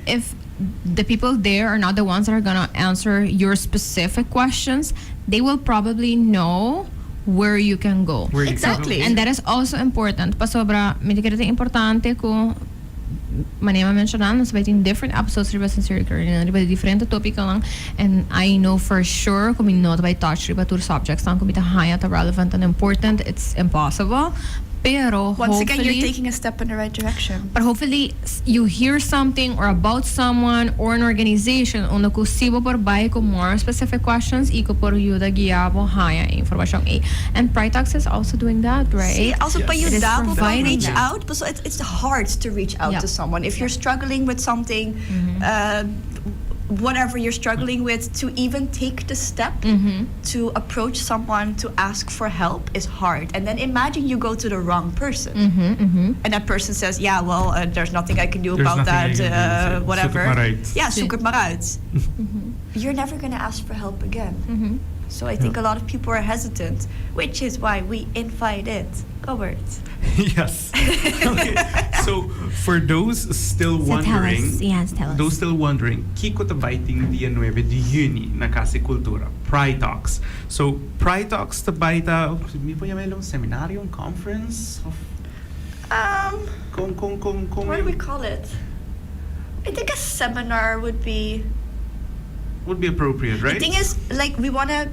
the people there are not the ones that are gonna answer your specific questions, they will probably know where you can go. Where you can go. And that is also important. Pasobra, mi ta kere ta importante cu manera menciona, nos bay tin different episodes riba Sincere Carolina, riba diferente topiconan, and I know for sure cu mi no bay touch riba tur subjects nan cu mi ta haya ta relevant and important. It's impossible. Pero Once again, you're hopefully taking a step in the right direction. But hopefully you hear something or about someone or an organization unda cu si bo por bay cu more specific questions y cu por yuda guia bo haya informacion. And Pride Talks is also doing that, right? Si, also Yes. pa It is yuda bo providing reach that. out, but so it's hard to reach out to someone if you're struggling with something, whatever you're struggling with, to even take the step to approach someone to ask for help is hard. And then imagine you go to the wrong person. And that person says, "Yeah, well, there's nothing I can do There's about nothing I that, can do. Whatever." Zoek het maar uit. Yeah, Si. Zoek het maar uit. You're never going to ask for help again. So I think a lot of people are hesitant, which is why we invited Robert. Yes. Okay. So for those still So tell wondering, us. Yes, tell us. those still wondering, kico ta bay tin dia 9 di juni na Cas di Cultura, Pride Talks. So Pride Talks ta bay ta, mi por yama un seminario, un conference of con What do we call it? I think a seminar would be would be appropriate, right? The thing is, like, we want to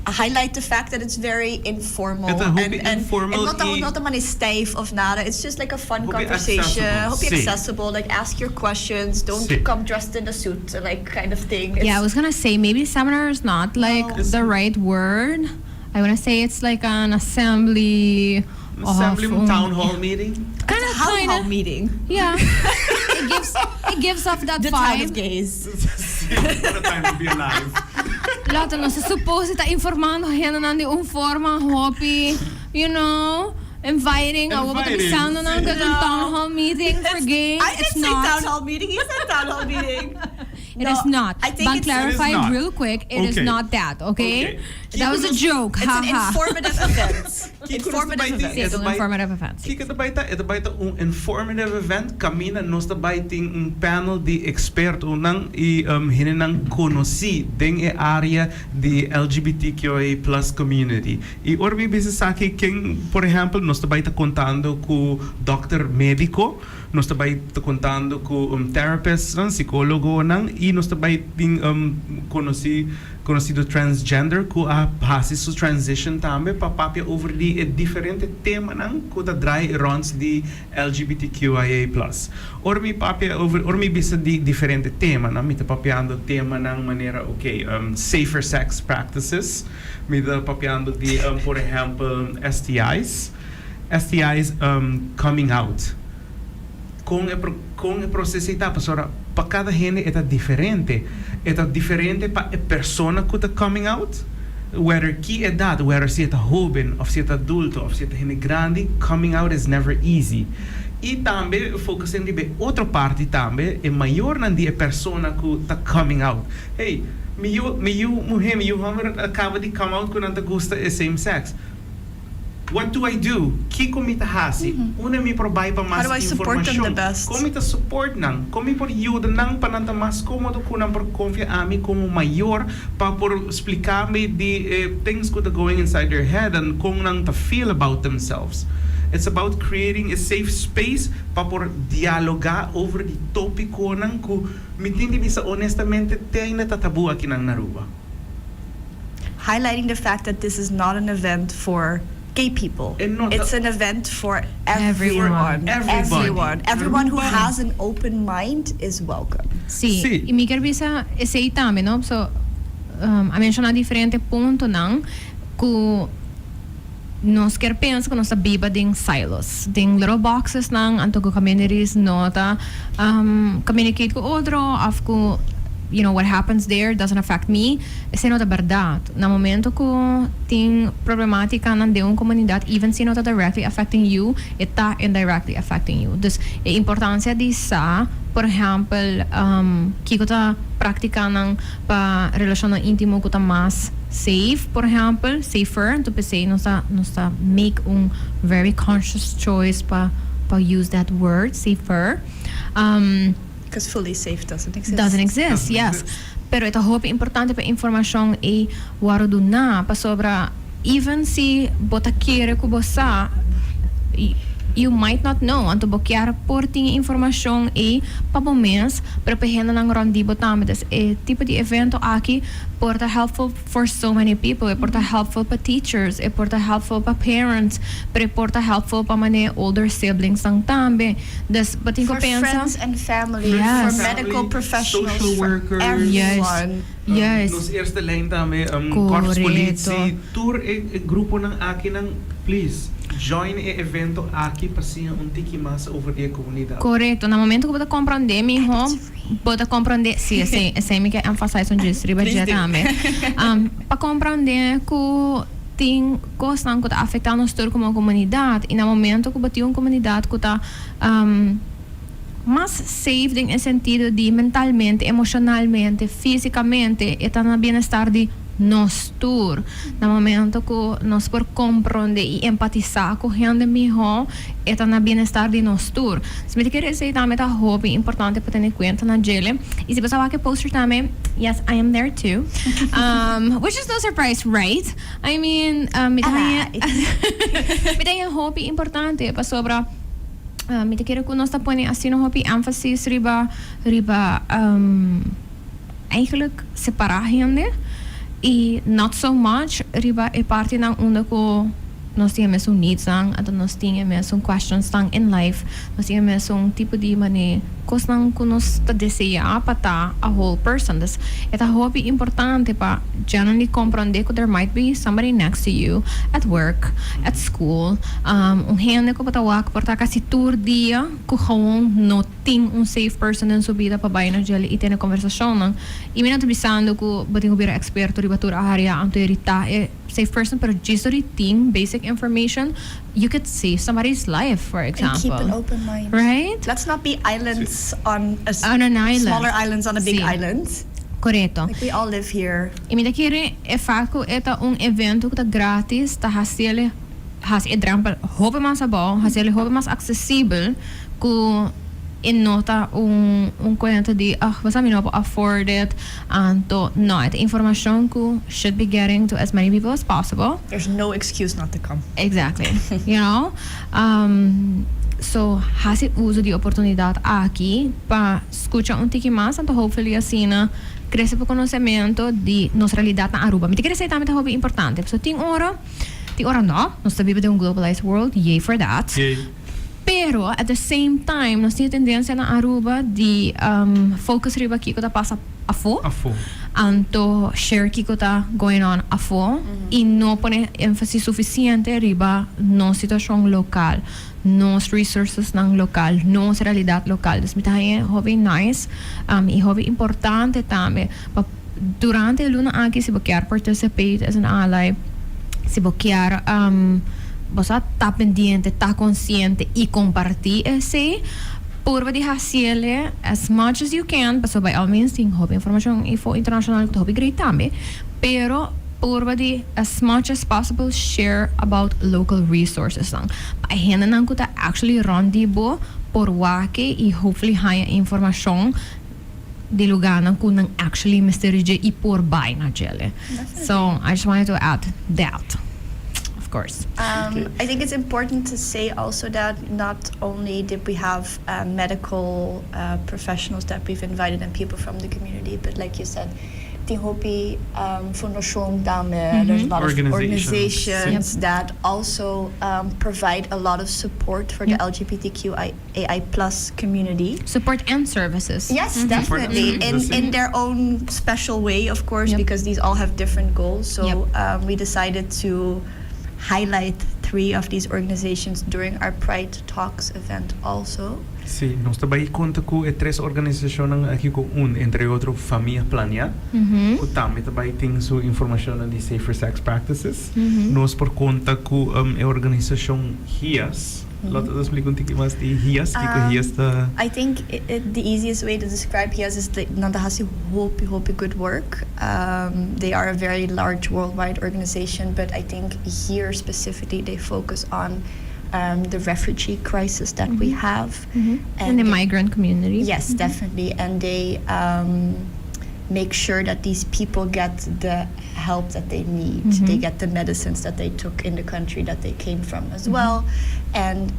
highlight the fact that it's very informal. E ta hopi and informal and not e not a stijf of nada. It's just like a fun Hopi conversation. accessible. Hopi Si. Accessible. Like, ask your questions. Don't Si. Come dressed in a suit, like, kind of thing. Yeah, I was gonna say maybe seminar is not like No. the right word. I wanna say it's like an assembly. Assembly, of, town hall meeting. Kind of, Town kind hall of. meeting. Yeah, it gives off that The town vibe. Of gays. What a time to be alive. Later, nos suppose ta informando hende di un forma hopi, inviting. Inviting. Inviting, Pensando na si. un town hall meeting for gays. I didn't It's say not. town hall meeting. He said town hall meeting. It is No, not. I think But clarify It is not. real quick. It is not that, okay? Okay. That was a joke. It's Ha an ha. informative event. Kico Informative nos event. Si, ta e un informative event. Si. Kico ta bay ta? E ta bay ta un informative event. Caminda nos ta bay tin un panel di expertonan y hendenan conoci den e area di LGBTQIA+ community. Y ora mi bisa esaki, ken, por ehempel, nos ta bay ta contando cu doctor medico, nos ta bay ta contando cu un therapist, un psicologonan, y nos ta bay tin conocido transgender cu a hasi su transition tambe pa papia over di e diferente temanan cu ta draai rond di LGBTQIA+. Ora mi papia over, ora mi bisa di diferente temanan, mi ta papiando temanan manera, okay, safer sex practices, mi ta papiando di, por ehempel, STIs, STIs, coming out. Con e proceso ta, ora, pa cada hende e ta diferente. E ta diferente pa e persona cu ta coming out. Whether ki edad, whether si ta hoben of si ta adulto of si ta hende grandi, coming out is never easy. Y tambe focusing riba otro parti tambe, e mayornan di e persona cu ta coming out. Hey, mi yiu muhe, mi yiu homber a caba di come out cu nan ta gusta e same sex. What do I do? Kico mi ta hasi? Unda mi por bay pa mas How do I support them the informacion? Best? Con mi ta support nan? Con mi por yuda nan pa nan ta mas comodo cu nan por confia ami como mayor pa por explica mi di things that are going inside their head and con nan ta feel about themselves? It's about creating a safe space pa por dialoga over di topiconan cu mi tin di bisa honestamente te ainda ta tabu aki na Aruba. Highlighting the fact that this is not an event for gay people. And not It's an event for everyone. Everyone. Everybody. Everyone. Everyone who Everybody. Has an open mind is welcome. Si. Si. Y mi kier bisa esey tambe, no? So, a menciona diferente puntonan cu nos kier pensa cu nos ta biba den silos, den little boxes nan, anto cu communities no ta communicate cu otro, of cu what happens there doesn't affect me. Esey no ta berdad. Na momento cu tin problematica nan den un comunidad, even si no ta directly affecting you, e ta indirectly affecting you. Dus e importancia di sa, por ehempel, kico ta practica nan pa relacion intimo cu ta mas safe, por ehempel, safer, anto p'esey nos ta make un very conscious choice pa use that word, safer. Because fully safe doesn't exist. Doesn't exist, Doesn't yes. exist. Pero ta hopi importante pa informacion e wordo duna pasobra even si bo ta kere cu bo sa, you might not know. Anto bo kier por tin informacion e pa bo mes, pero pa hendenan rond di bo tambe. Dus e tipo di evento aki por ta helpful for so many people. E por ta helpful pa teachers, e por ta helpful pa parents, pero e por ta helpful pa mane older siblings nan tambe. Dus bo tin cu For pensa friends and family, for medical Family, professionals, social for workers. Everyone. Nos eerste lijn tambe, korps politie, tur e gruponan aki nan, please, join e evento aki pa siña un tiki mas over di comunidad. Corecto. Na momento cu bo ta comprende, miho, bo ta comprende, si, mi kier emphasize on this, riba Please dje do. Tambe. Pa comprende cu tin cosnan cu ta afecta nos tur como comunidad. Y na momento cu bo tin un comunidad cu ta mas safe den sentido di mentalmente, emocionalmente, fisicamente, e ta na bienestar di nos tur. Na momento cu nos por comprende y empatisa cu hende miho, e ta na bienestar di nos tur. So, mi kier bisa tambe ta hopi importante pa tene cuenta na dje. Y si bo wak e poster tambe, yes, I am there too. Which is no surprise, right? I mean, mi ta hopi importante pasobra mi ta kere cu nos ta pone asina hopi emphasis riba eigenlijk separa hende y not so much riba e parti nan unda cu nos tin mesun needs nan, anto nos tin mesun questions nan in life, nos tin mesun tipo di mane cosnan cu nos ta desea pa ta a whole person. Dus e ta hopi importante pa genuinely comprende cu there might be somebody next to you at work, at school, un hende cu bo ta wak por ta casi tur dia cu gewoon no tin un safe person den su bida pa bay na dje y tene conversacion nan. Y mi no ta bisando cu bo tin cu bira experto riba tur area anto e ta e safe person, pero just di tin basic information, you could save somebody's life, for And example. keep an open mind. Right? Let's not be islands on a On an island. Smaller islands on a big Si. Island. Corecto. Like, we all live here. Y mi ta kere e fact cu e ta un evento cu ta gratis, ta hasi e drempel hopi mas abou, hasi hopi mas accesibel cu e no ta un cuenta di, "Ah, bo no por afford it." Anto no, e informacion cu should be getting to as many people as possible. There's no excuse not to come. Exactly. So, hasi uso di e oportunidad aki pa scucha un tiki mas, anto hopefully asina crece e conocemento di nos realidad na Aruba. Mi ta kere esey tambe ta hopi importante. So tin ora no, nos ta biba den un globalized world, yay for that. Yay. Pero at the same time, nos tin tendencia na Aruba di focus riba kico ta pasa afo. Afo. Anto share kico ta going on afo y no pone enfasis suficiente riba nos situacion local, nos resources nan local, nos realidad local. Dus mi ta hopi nice y hopi importante tambe pa Durante e luna aki, si bo kier participate as an ally, si bo kier bo sa ta pendiente, ta consciente y comparti esey, purba di haciele as much as you can, pasobra by all means tin hopi informacion info internacional cu ta hopi great tambe, pero purba di as much as possible share about local resources nan, pa e hendenan cu ta actually rond di bo por wak y hopefully haya informacion di lugarnan cu nan actually mester dje y por bay na djele. So I just wanted to add that, of course. I think it's important to say also that not only did we have medical professionals that we've invited and people from the community, but like you said, tin hopi fundacion tambe, there's a lot of Organizations. Organizations that also provide a lot of support for the LGBTQIAI+ community. Support and services. Yes, definitely. And In services. In their own special way, of course, because these all have different goals. So we decided to highlight three of these organizations during our Pride Talks event also. Si, nos ta bay conta cu e tres organisacion aki cu un, entre otro, Famia Planea, cu tambe ta bay tin su informacion di safer sex practices. Nos por conta cu e organisacion HIAS. Lotte, explica un tiki mas di HIAS, kico HIAS ta. I think the easiest way to describe HIAS is that nan ta haci hopi, hopi good work. They are a very large worldwide organization, but I think here specifically they focus on the refugee crisis that we have. And the migrant community. Yes, definitely. And they make sure that these people get the help that they need. They get the medicines that they took in the country that they came from as well. And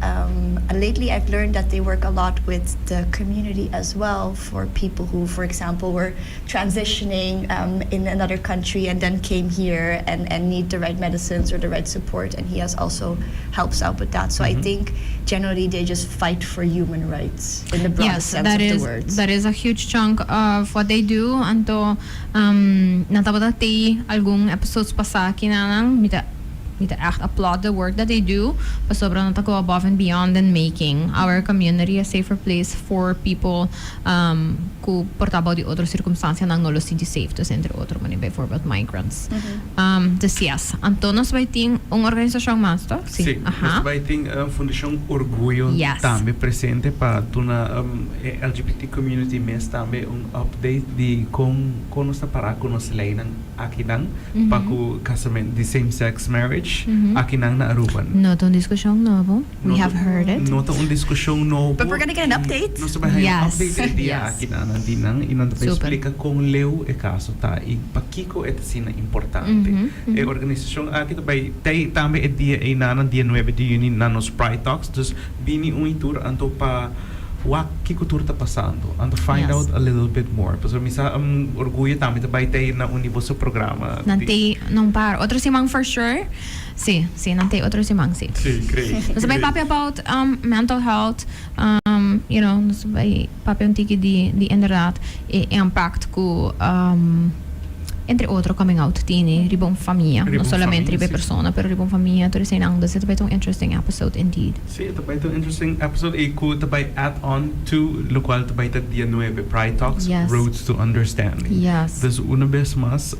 lately I've learned that they work a lot with the community as well for people who, for example, were transitioning in another country and then came here and need the right medicines or the right support. And he has also helps out with that. So I think generally they just fight for human rights in the broadest Yes, sense that of is the words. That is a huge chunk of what they do. Anto, nan tabata tey algun episodes pasa aki na nan, mi ta echt applaud the work that they do. Pasobra nan ta go above and beyond in making our community a safer place for people cu por ta di otro circunstancia nan no lo sinti safe. Dus entre otro, manera bijvoorbeeld migrants. Dus yes, anto nos bay tin un organisacion mas, toch? Si, nos bay tin Fundacion Orguyo tambe presente pa duna LGBT community mes tambe un update di con nos ta para cu nos leynan akinan pa cu casamento di same sex marriage akinan na Aruba. No ta un discusion nobo. We have heard it. No ta un discusion nobo. But we're gonna get an update. Nos ta bay Yes. update e dia akinan nan di nan y nan ta bay splica con leu e caso ta y pakico e ta asina importante. E organisacion aki ta bay tey tambe e dia eynan dia 9 di juni na nos Pride Talks. Dus bini un y tur anto pa wak kico tur ta pasando and to find out a little bit more. Pasobra mi sa Orguyo tambe ta bay tey na un di boso programa. Nan tey un par otro siman for sure. Si, nan tey otro siman, si. Si, great. Nos bay papia about mental health, nos bay papia un tiki di inderdaad e impact cu entre otro coming out tin riba un famia, Riba no un solamente famia, riba persona, pero riba un famia, tur esey nan. Dus e ta un interesting episode indeed. Si, e ta un interesting episode y cu ta bay add on to locual ta bay ta dia 9, Pride Talks, Roads to Understanding. Dus un bes mas,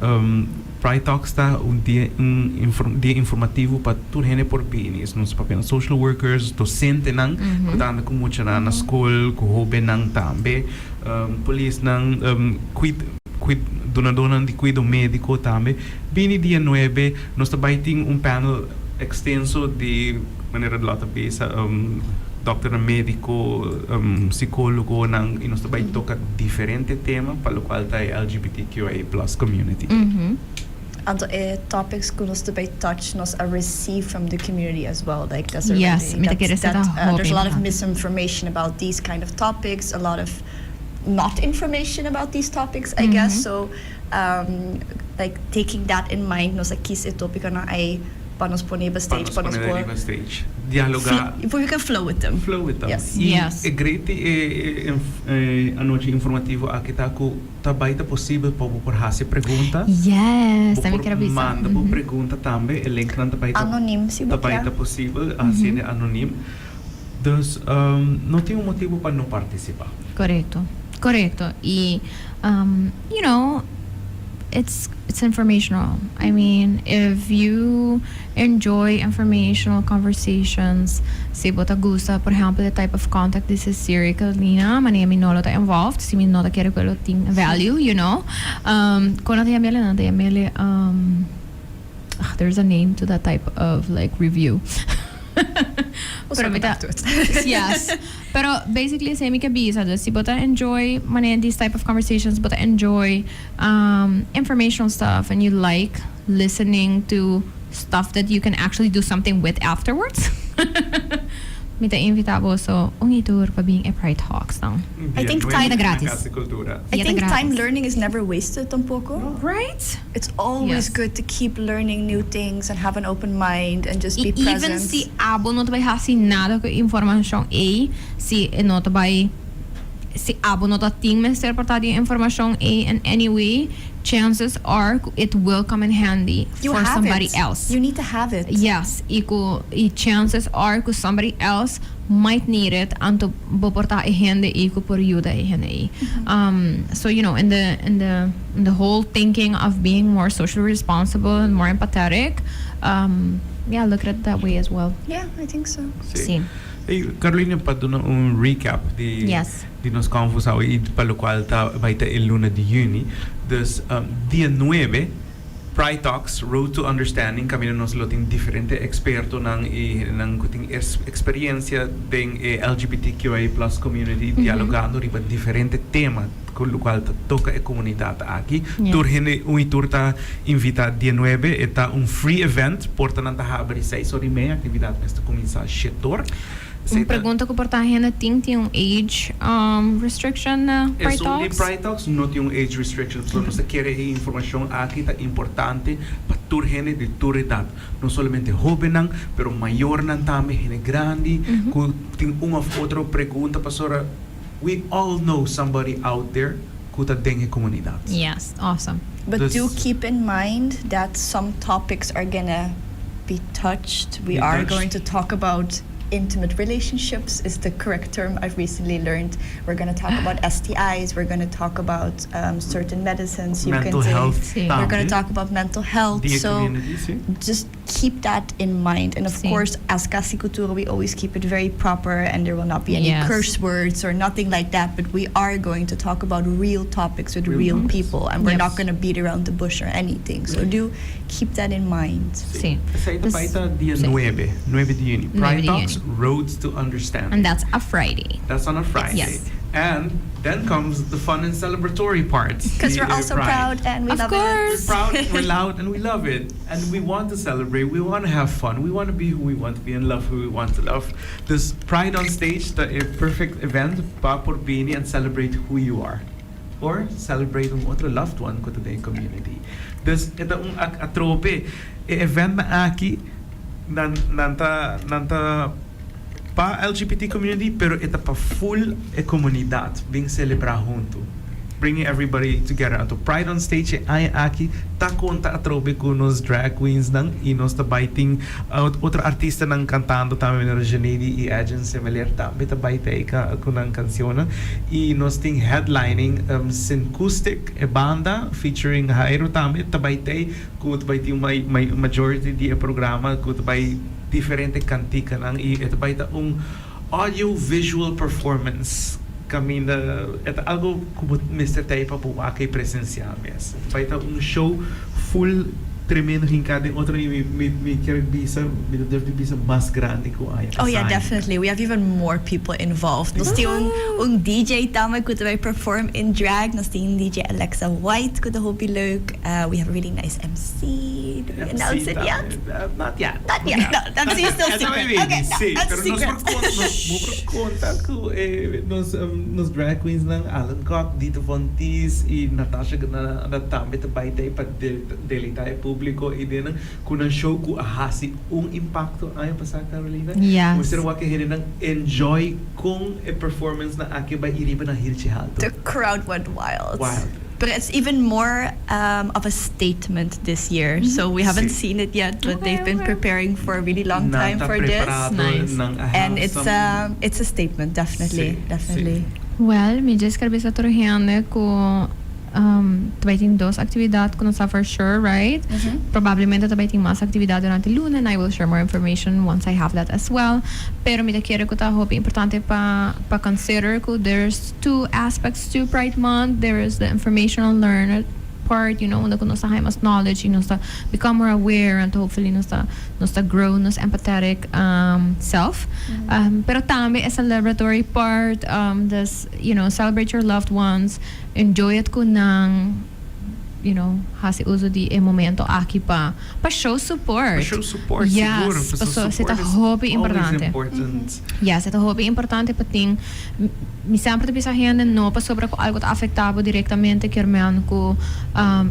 Pride Talks ta un dia un dia informativo pa tur hende por bini. No ta papia social workers, docentenan, cu ta anda cu mucha na scol, cu hobennan tambe, polisnan, cuid, dunadonan di cuido medico tambe. Bini dia 9, nos ta bay tin un panel extenso di manera di lata bisa dokter medico, psicologo nan, y nos ta bay toca diferente tema pa locual ta LGBTQIA+ community. Aantal topics cu nos bay touch, nos a receive from the community as well. Like that's already, Yes, mi ta kere that, that there's a lot of hopi. Misinformation about these kind of topics, a lot of not information about these topics, I guess. So, like taking that in mind, nos a kies e topiconan ey pa nos pone riba stage, pa nos pone por riba stage. Dialoga. We can flow with them. Flow with them. Yes. Y e great anochi informativo aki ta cu ta bay ta posibel pa bo por haci pregunta. Yes, Bo tambe por kier bisa. manda bo pregunta tambe, e link nan ta bay ta Anonim, si ta bo bay kier. Ta posibel, asina anonim. Dus no tin un motibo pa no participa. Corecto. Y, it's informational. I mean, if you enjoy informational conversations, si bo ta gusta, por ehempel, the type of content this is Siri Carolina, manera mi no lo ta involved, si mi no ta kere ku lo tin value. Kon nan ta yam'é, nan ta yam'é, ah, there's a name to that type of like review. We'll Pero circle back to it. Yes. Pero basically esei mi ke bisa. Dus si bo ta enjoy manera these type of conversations, bo ta enjoy informational stuff and you like listening to stuff that you can actually do something with afterwards, mi ta invitá boso un i tur pa bin e Pride Talks dan. I think Dia time- 9 Gratis. na Cas di Cultura. I Yeah, think gratis. time learning is never wasted tampoco. Right? It's always good to keep learning new things and have an open mind and just E be even present. si abo no ta bai hasi nada ku informashon ei, si e no ta bai, si abo no ta tin mester por ta di informashon ei in any way, chances are it will come in handy You for have somebody it. else. You need to have it. Yes, i chances are ku somebody else might need it, anto bo por ta e hende ei ku por yuda e hende ei. So in the whole thinking of being more socially responsible and more empathetic, yeah, look at it that way as well. Yeah, I think so. Si. Hey, Carolina, pa duna un recap di di nos conversa i pa loke ta bai ta e luna di yüni. Dus dia 9, Pride Talks, Road to Understanding, kaminda nos lo tin diferente ekspertonan i nan ku tin eksperensia den LGBTQIA+ community dialogando riba diferente tema ku loke ta toka e komunidat aki. Tur hende un i tur ta invitá dia 9, ta un free event, portanan ta habri 6:30, aktividat ta kuminsá 7'or. Un pregunta ku por ta hende tin un age restriction na Pride Esun di Talks? Pride Talks no tin un age restriction. So nos ke e informashon aki ta importante pa tur hende di tur edat. No solamente hóbennan, pero mayornan tambe, hende grandi, ku tin un òf otro pregunta, pastora. We all know somebody out there ku ta den e komunidat. Yes, awesome. But do keep in mind that some topics are gonna be touched. We Be are touched. going to talk about intimate relationships is the correct term I've recently learned. We're going to talk about STIs. We're going to talk about certain medicines you Mental can take. health Si. We're going tambe. to talk about mental health. Di So community, si. just keep that in mind. And of Si. course, as Cas di Cultura, we always keep it very proper and there will not be any curse words or nothing like that. But we are going to talk about real topics with Real real topics. people. And we're not going to beat around the bush or anything. So do keep that in mind. Si. Esei ta Dus- ta dia si. 9, 9 di yüni. 9 Pride di Talks, yüni. Roads to Understanding. And that's a Friday. That's on a Friday. Yes. And then comes the fun and celebratory part. Because The, we're also Pride. proud and we Of love course. it. Proud, we're loud, and we love it. And we want to celebrate. We want to have fun. We want to be who we want to be and love who we want to love. This Pride on Stage, the a perfect event pa por bini and celebrate who you are. Or celebrate un otro loved one ku ta den community. Dus e ta un atrobe e event nan aki nan ta pa LGBT community, pero e ta pa full e komunidat bin selebrá huntu. Bringing everybody together. Anto Pride on Stage ay aki ta konta atrobe ku nos drag queens nan i nos ta bai tin otro artistanan kantando tambe, na Janedi i Agent Semelier tambe ta bai teka ku nan kanshon i nos tin headlining Syncoustic, e banda featuring Jairo, tambe ta bai tei ku ta bai tin majority di e programa ku ta bai diferente kantikanan i e ta bai ta un audio visual performance kaminda e ta algu ku mester tei pa wak presensial mes. Bai ta un show full tremendo hinká den otro i mi ke bisa, mi debe bisa mas grandi ku aña Oh yeah, pasá. Definitely. We have even more people involved. Nos tin un DJ tambe ku ta bai perform in drag. Nos tin DJ Alexa White ku ta hopi leuk. We have a really nice MC. Do we announce it yet? Not yet. Not yet. No, MC is still secret. Okay, no, Si, that's pero nos secret. por konta ku nos drag queens nan Alan Kock, Dita Von Teese i Natasha na tambe ta bai tei pa deleitá e públiko i den ku un show ku a hasi un impakto aña pasá, Carolina. Yes. Bo a wak nan enjoy ku e performance nan aki bai iriba na hilchi haltu. The crowd went wild. Wild. But it's even more of a statement this year. So we haven't Si. seen it yet, but they've been preparing for a really long time Nan ta for this. preparado, Nice. nan And have it's it's a statement, definitely, Si, definitely. Well, mi just ke bisa tur hende ku Um, ta bay tin dos actividad cu nos sa for sure, right? Probablemente ta bay tin mas actividad durante luna and I will share more information once I have that as well. Pero mi ta kere cu ta hopi importante pa consider cu there's two aspects to Pride Month. There is the informational learn part, unda cu nos ta haya mas knowledge y nos ta become more aware and hopefully nos ta grow nos empathetic self. Pero tambe e celebratory part, this, celebrate your loved ones, enjoy it cu nan, haci uso di e momento aki pa show support. Pa show support, sigur. Paso esey ta hopi importante. Important. Yes, ta hopi importante pa tin mi semper ta bisa hende no pasobra cu algo ta afecta bo directamente kiermen cu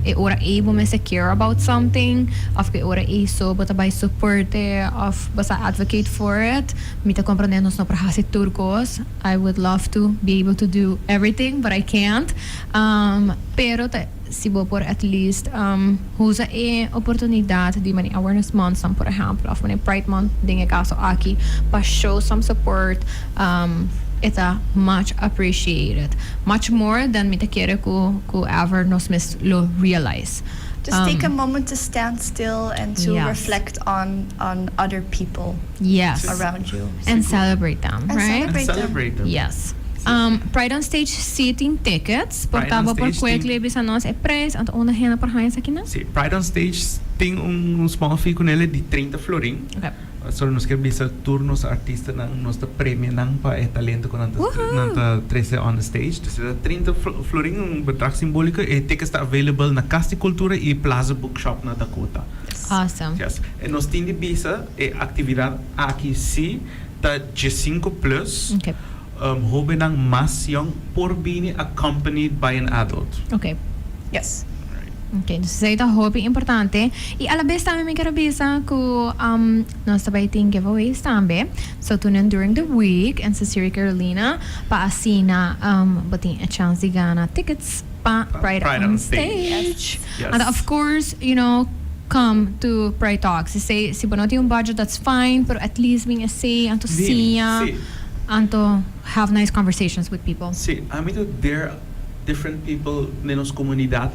e ora ey bo mester care about something of cu e ora ey so bo ta bay support of bo sa advocate for it. Mi ta comprende nos no por haci tur cos. I would love to be able to do everything, but I can't. Pero ta si bo por at least usa e oportunidad di mani Awareness Month, some, por ehempel, of mani Pride Month den e caso aki, pa show some support, e ta much appreciated. Much more than mi ta kere cu ever nos mes lo realize. Just take a moment to stand still and to reflect on other people around you. And celebrate them, And right? celebrate And them. celebrate them. Yes. Pride on Stage si tin tickets. Pride Por on ta por Stage quickly bisa nos e prijs anto unda hende por haya esaki nan? Si, Pride on Stage tin un small fee cu ne di 30 florin. So nos kier bisa tur nos artistanan, nos ta premia nan pa e talento cu nan ta nan ta trece on the stage. Dus ta 30 florin, un bedrag simbolico. E tickets ta available na Cas di Cultura y Plaza Bookshop na Dakota. Awesome. Yes. E nos tin di bisa e actividad aki si ta 15 plus. Hobennan mas young por bini accompanied by an adult. Ok, dus esey ta hopi importante. Y a la vez tambe mi kier bisa cu nos tambe tin giveaways tambe. So tune in during the week and Cecilia Carolina pa asina bo tin a chance di gana tickets pa Pride, Pride on on Stage. Stage. And of course, come to Pride Talks. Si bo no tin un budget, that's fine, pero at least bin esey, anto Bini, siña, anto have nice conversations with people. Si, I mean, there are different people den nos comunidad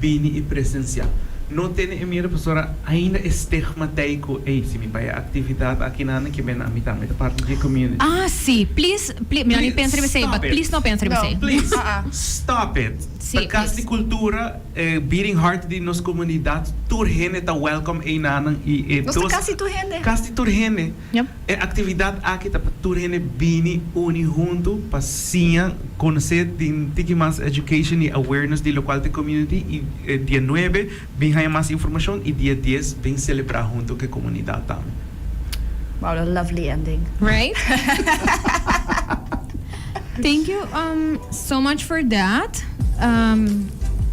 bini y presencia. No tene e miedo, pasobra ainda stigma t'ey cu, hey, si mi bay actividad aki nan kiermen ami tambe ta parti di community. Ah, si. Please, please, mi no Please, pensa riba esey, but stop it. please no pensa No. riba esey. Please, Ah, ah. stop it. Si, Pa Cas please. di Cultura, beating heart di nos comunidad, tur hende ta welcome eynan y Nos ta casi tur hende. Casi tur hende. E actividad aki ta pa tur hende bini uni hunto pa siña conoce tin tiki mas education y awareness di locual di community y dia 9 bin haya mas informacion y dia 10 bin celebra hunto cu e comunidad tambe. Wow, a lovely ending. Right? Thank you so much for that.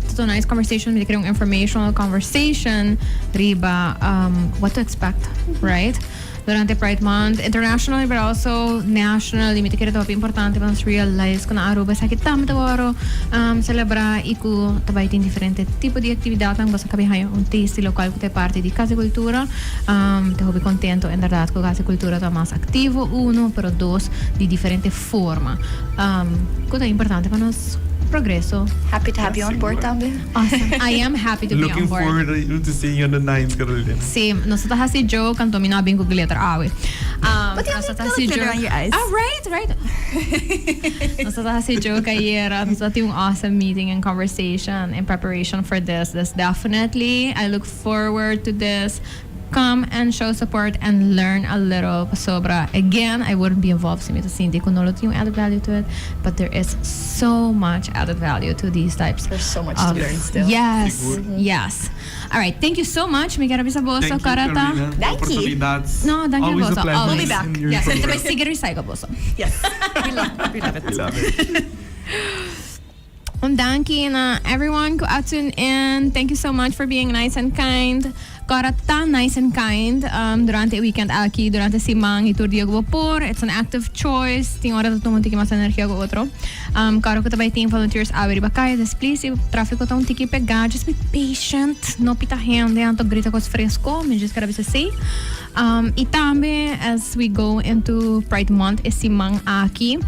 It's a nice conversation. Mi kier un informational conversation riba what to expect, right? Durante Pride Month, internationally but also nationally. Mi ta kere ta importante pa nos realize cu na Aruba esaki tambe ta wordo celebra y cu tambe tin diferente tipo di actividad nan boso a caba haya un taste locual cu ta parti di Cas di Cultura. Ta hopi contento en berdad cu Cas di Cultura ta mas activo, uno, pero dos, di diferente forma. Cu ta importante pa nos progreso. Happy to have you on board tambe. Awesome. I am happy to be Looking on board. Forward to seeing you on the 9th, Carolina. Si, nos ta hasi joke, anto mi no a bin cu glitter awe. But you Nos have ta hasi glitter joke. On your eyes. Ah, right. Nos ta hasi joke ayera. Nos tin un awesome meeting and conversation in preparation for this. This definitely, I look forward to this. Come and show support and learn a little sobre. Again, I wouldn't be involved si mi ta sinti cu no lo tin added value to it, but there is so much added value to these types. There's so much to learn still. Yes, Sigur. yes. All right, thank you so much. Mi kier bisa boso, Thank you, Carata. Carolina. Thank you. Oportunidad. No, thank you, Always a boso. pleasure Always. We'll be back. in your Yes, program. tambe sigui recycle boso. Yes. We love it. We love it. Un danki na everyone who tuned in. Thank you so much for being nice and kind. Corda ta nice and kind durante e weekend aki, durante siman y tur dia cu por. It's an active choice. Tin ora ta un tiki mas energia cu otro. Claro cu tambe tin volunteers awe riba caya. Dus please, si trafico ta un tiki pega, just be patient. No pita hende, anto grita cos fresco. Mi just kier bisa esey. Y tambe, as we go into Pride Month, e siman aki.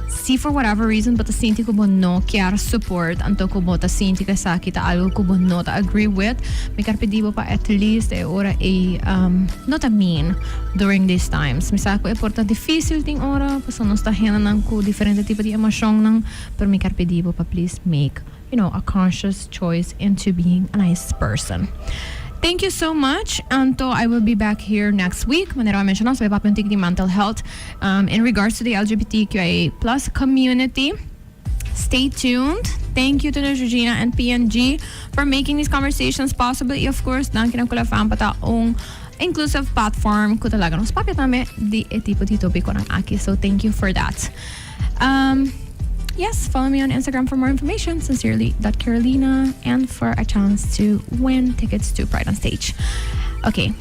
Si for whatever reason bo ta sinti cu bo no kier support, anto cu bo ta sinti cu esaki ta algo cu bo no ta agree with, mi kier pidi bo pa at least e ora ey no ta mean during these times. Mi sa cu e por ta dificil tin ora, pasobra nos ta hendenan cu diferente tipo di emocionnan, pero mi kier pidi bo pa please make a conscious choice into being a nice person. Thank you so much. Anto I will be back here next week. Manera mi a menciona, so papia un tiki di mental health in regards to the LGBTQIA+ community. Stay tuned. Thank you to Neutrogena and P&G for making these conversations possible. Y of course, danki na Cool FM pa ta un inclusive platform cu ta laga nos papia tambe di e tipo di topiconan aki. So thank you for that. Yes, follow me on Instagram for more information, sincerely.carolina, and for a chance to win tickets to Pride on Stage. Okay.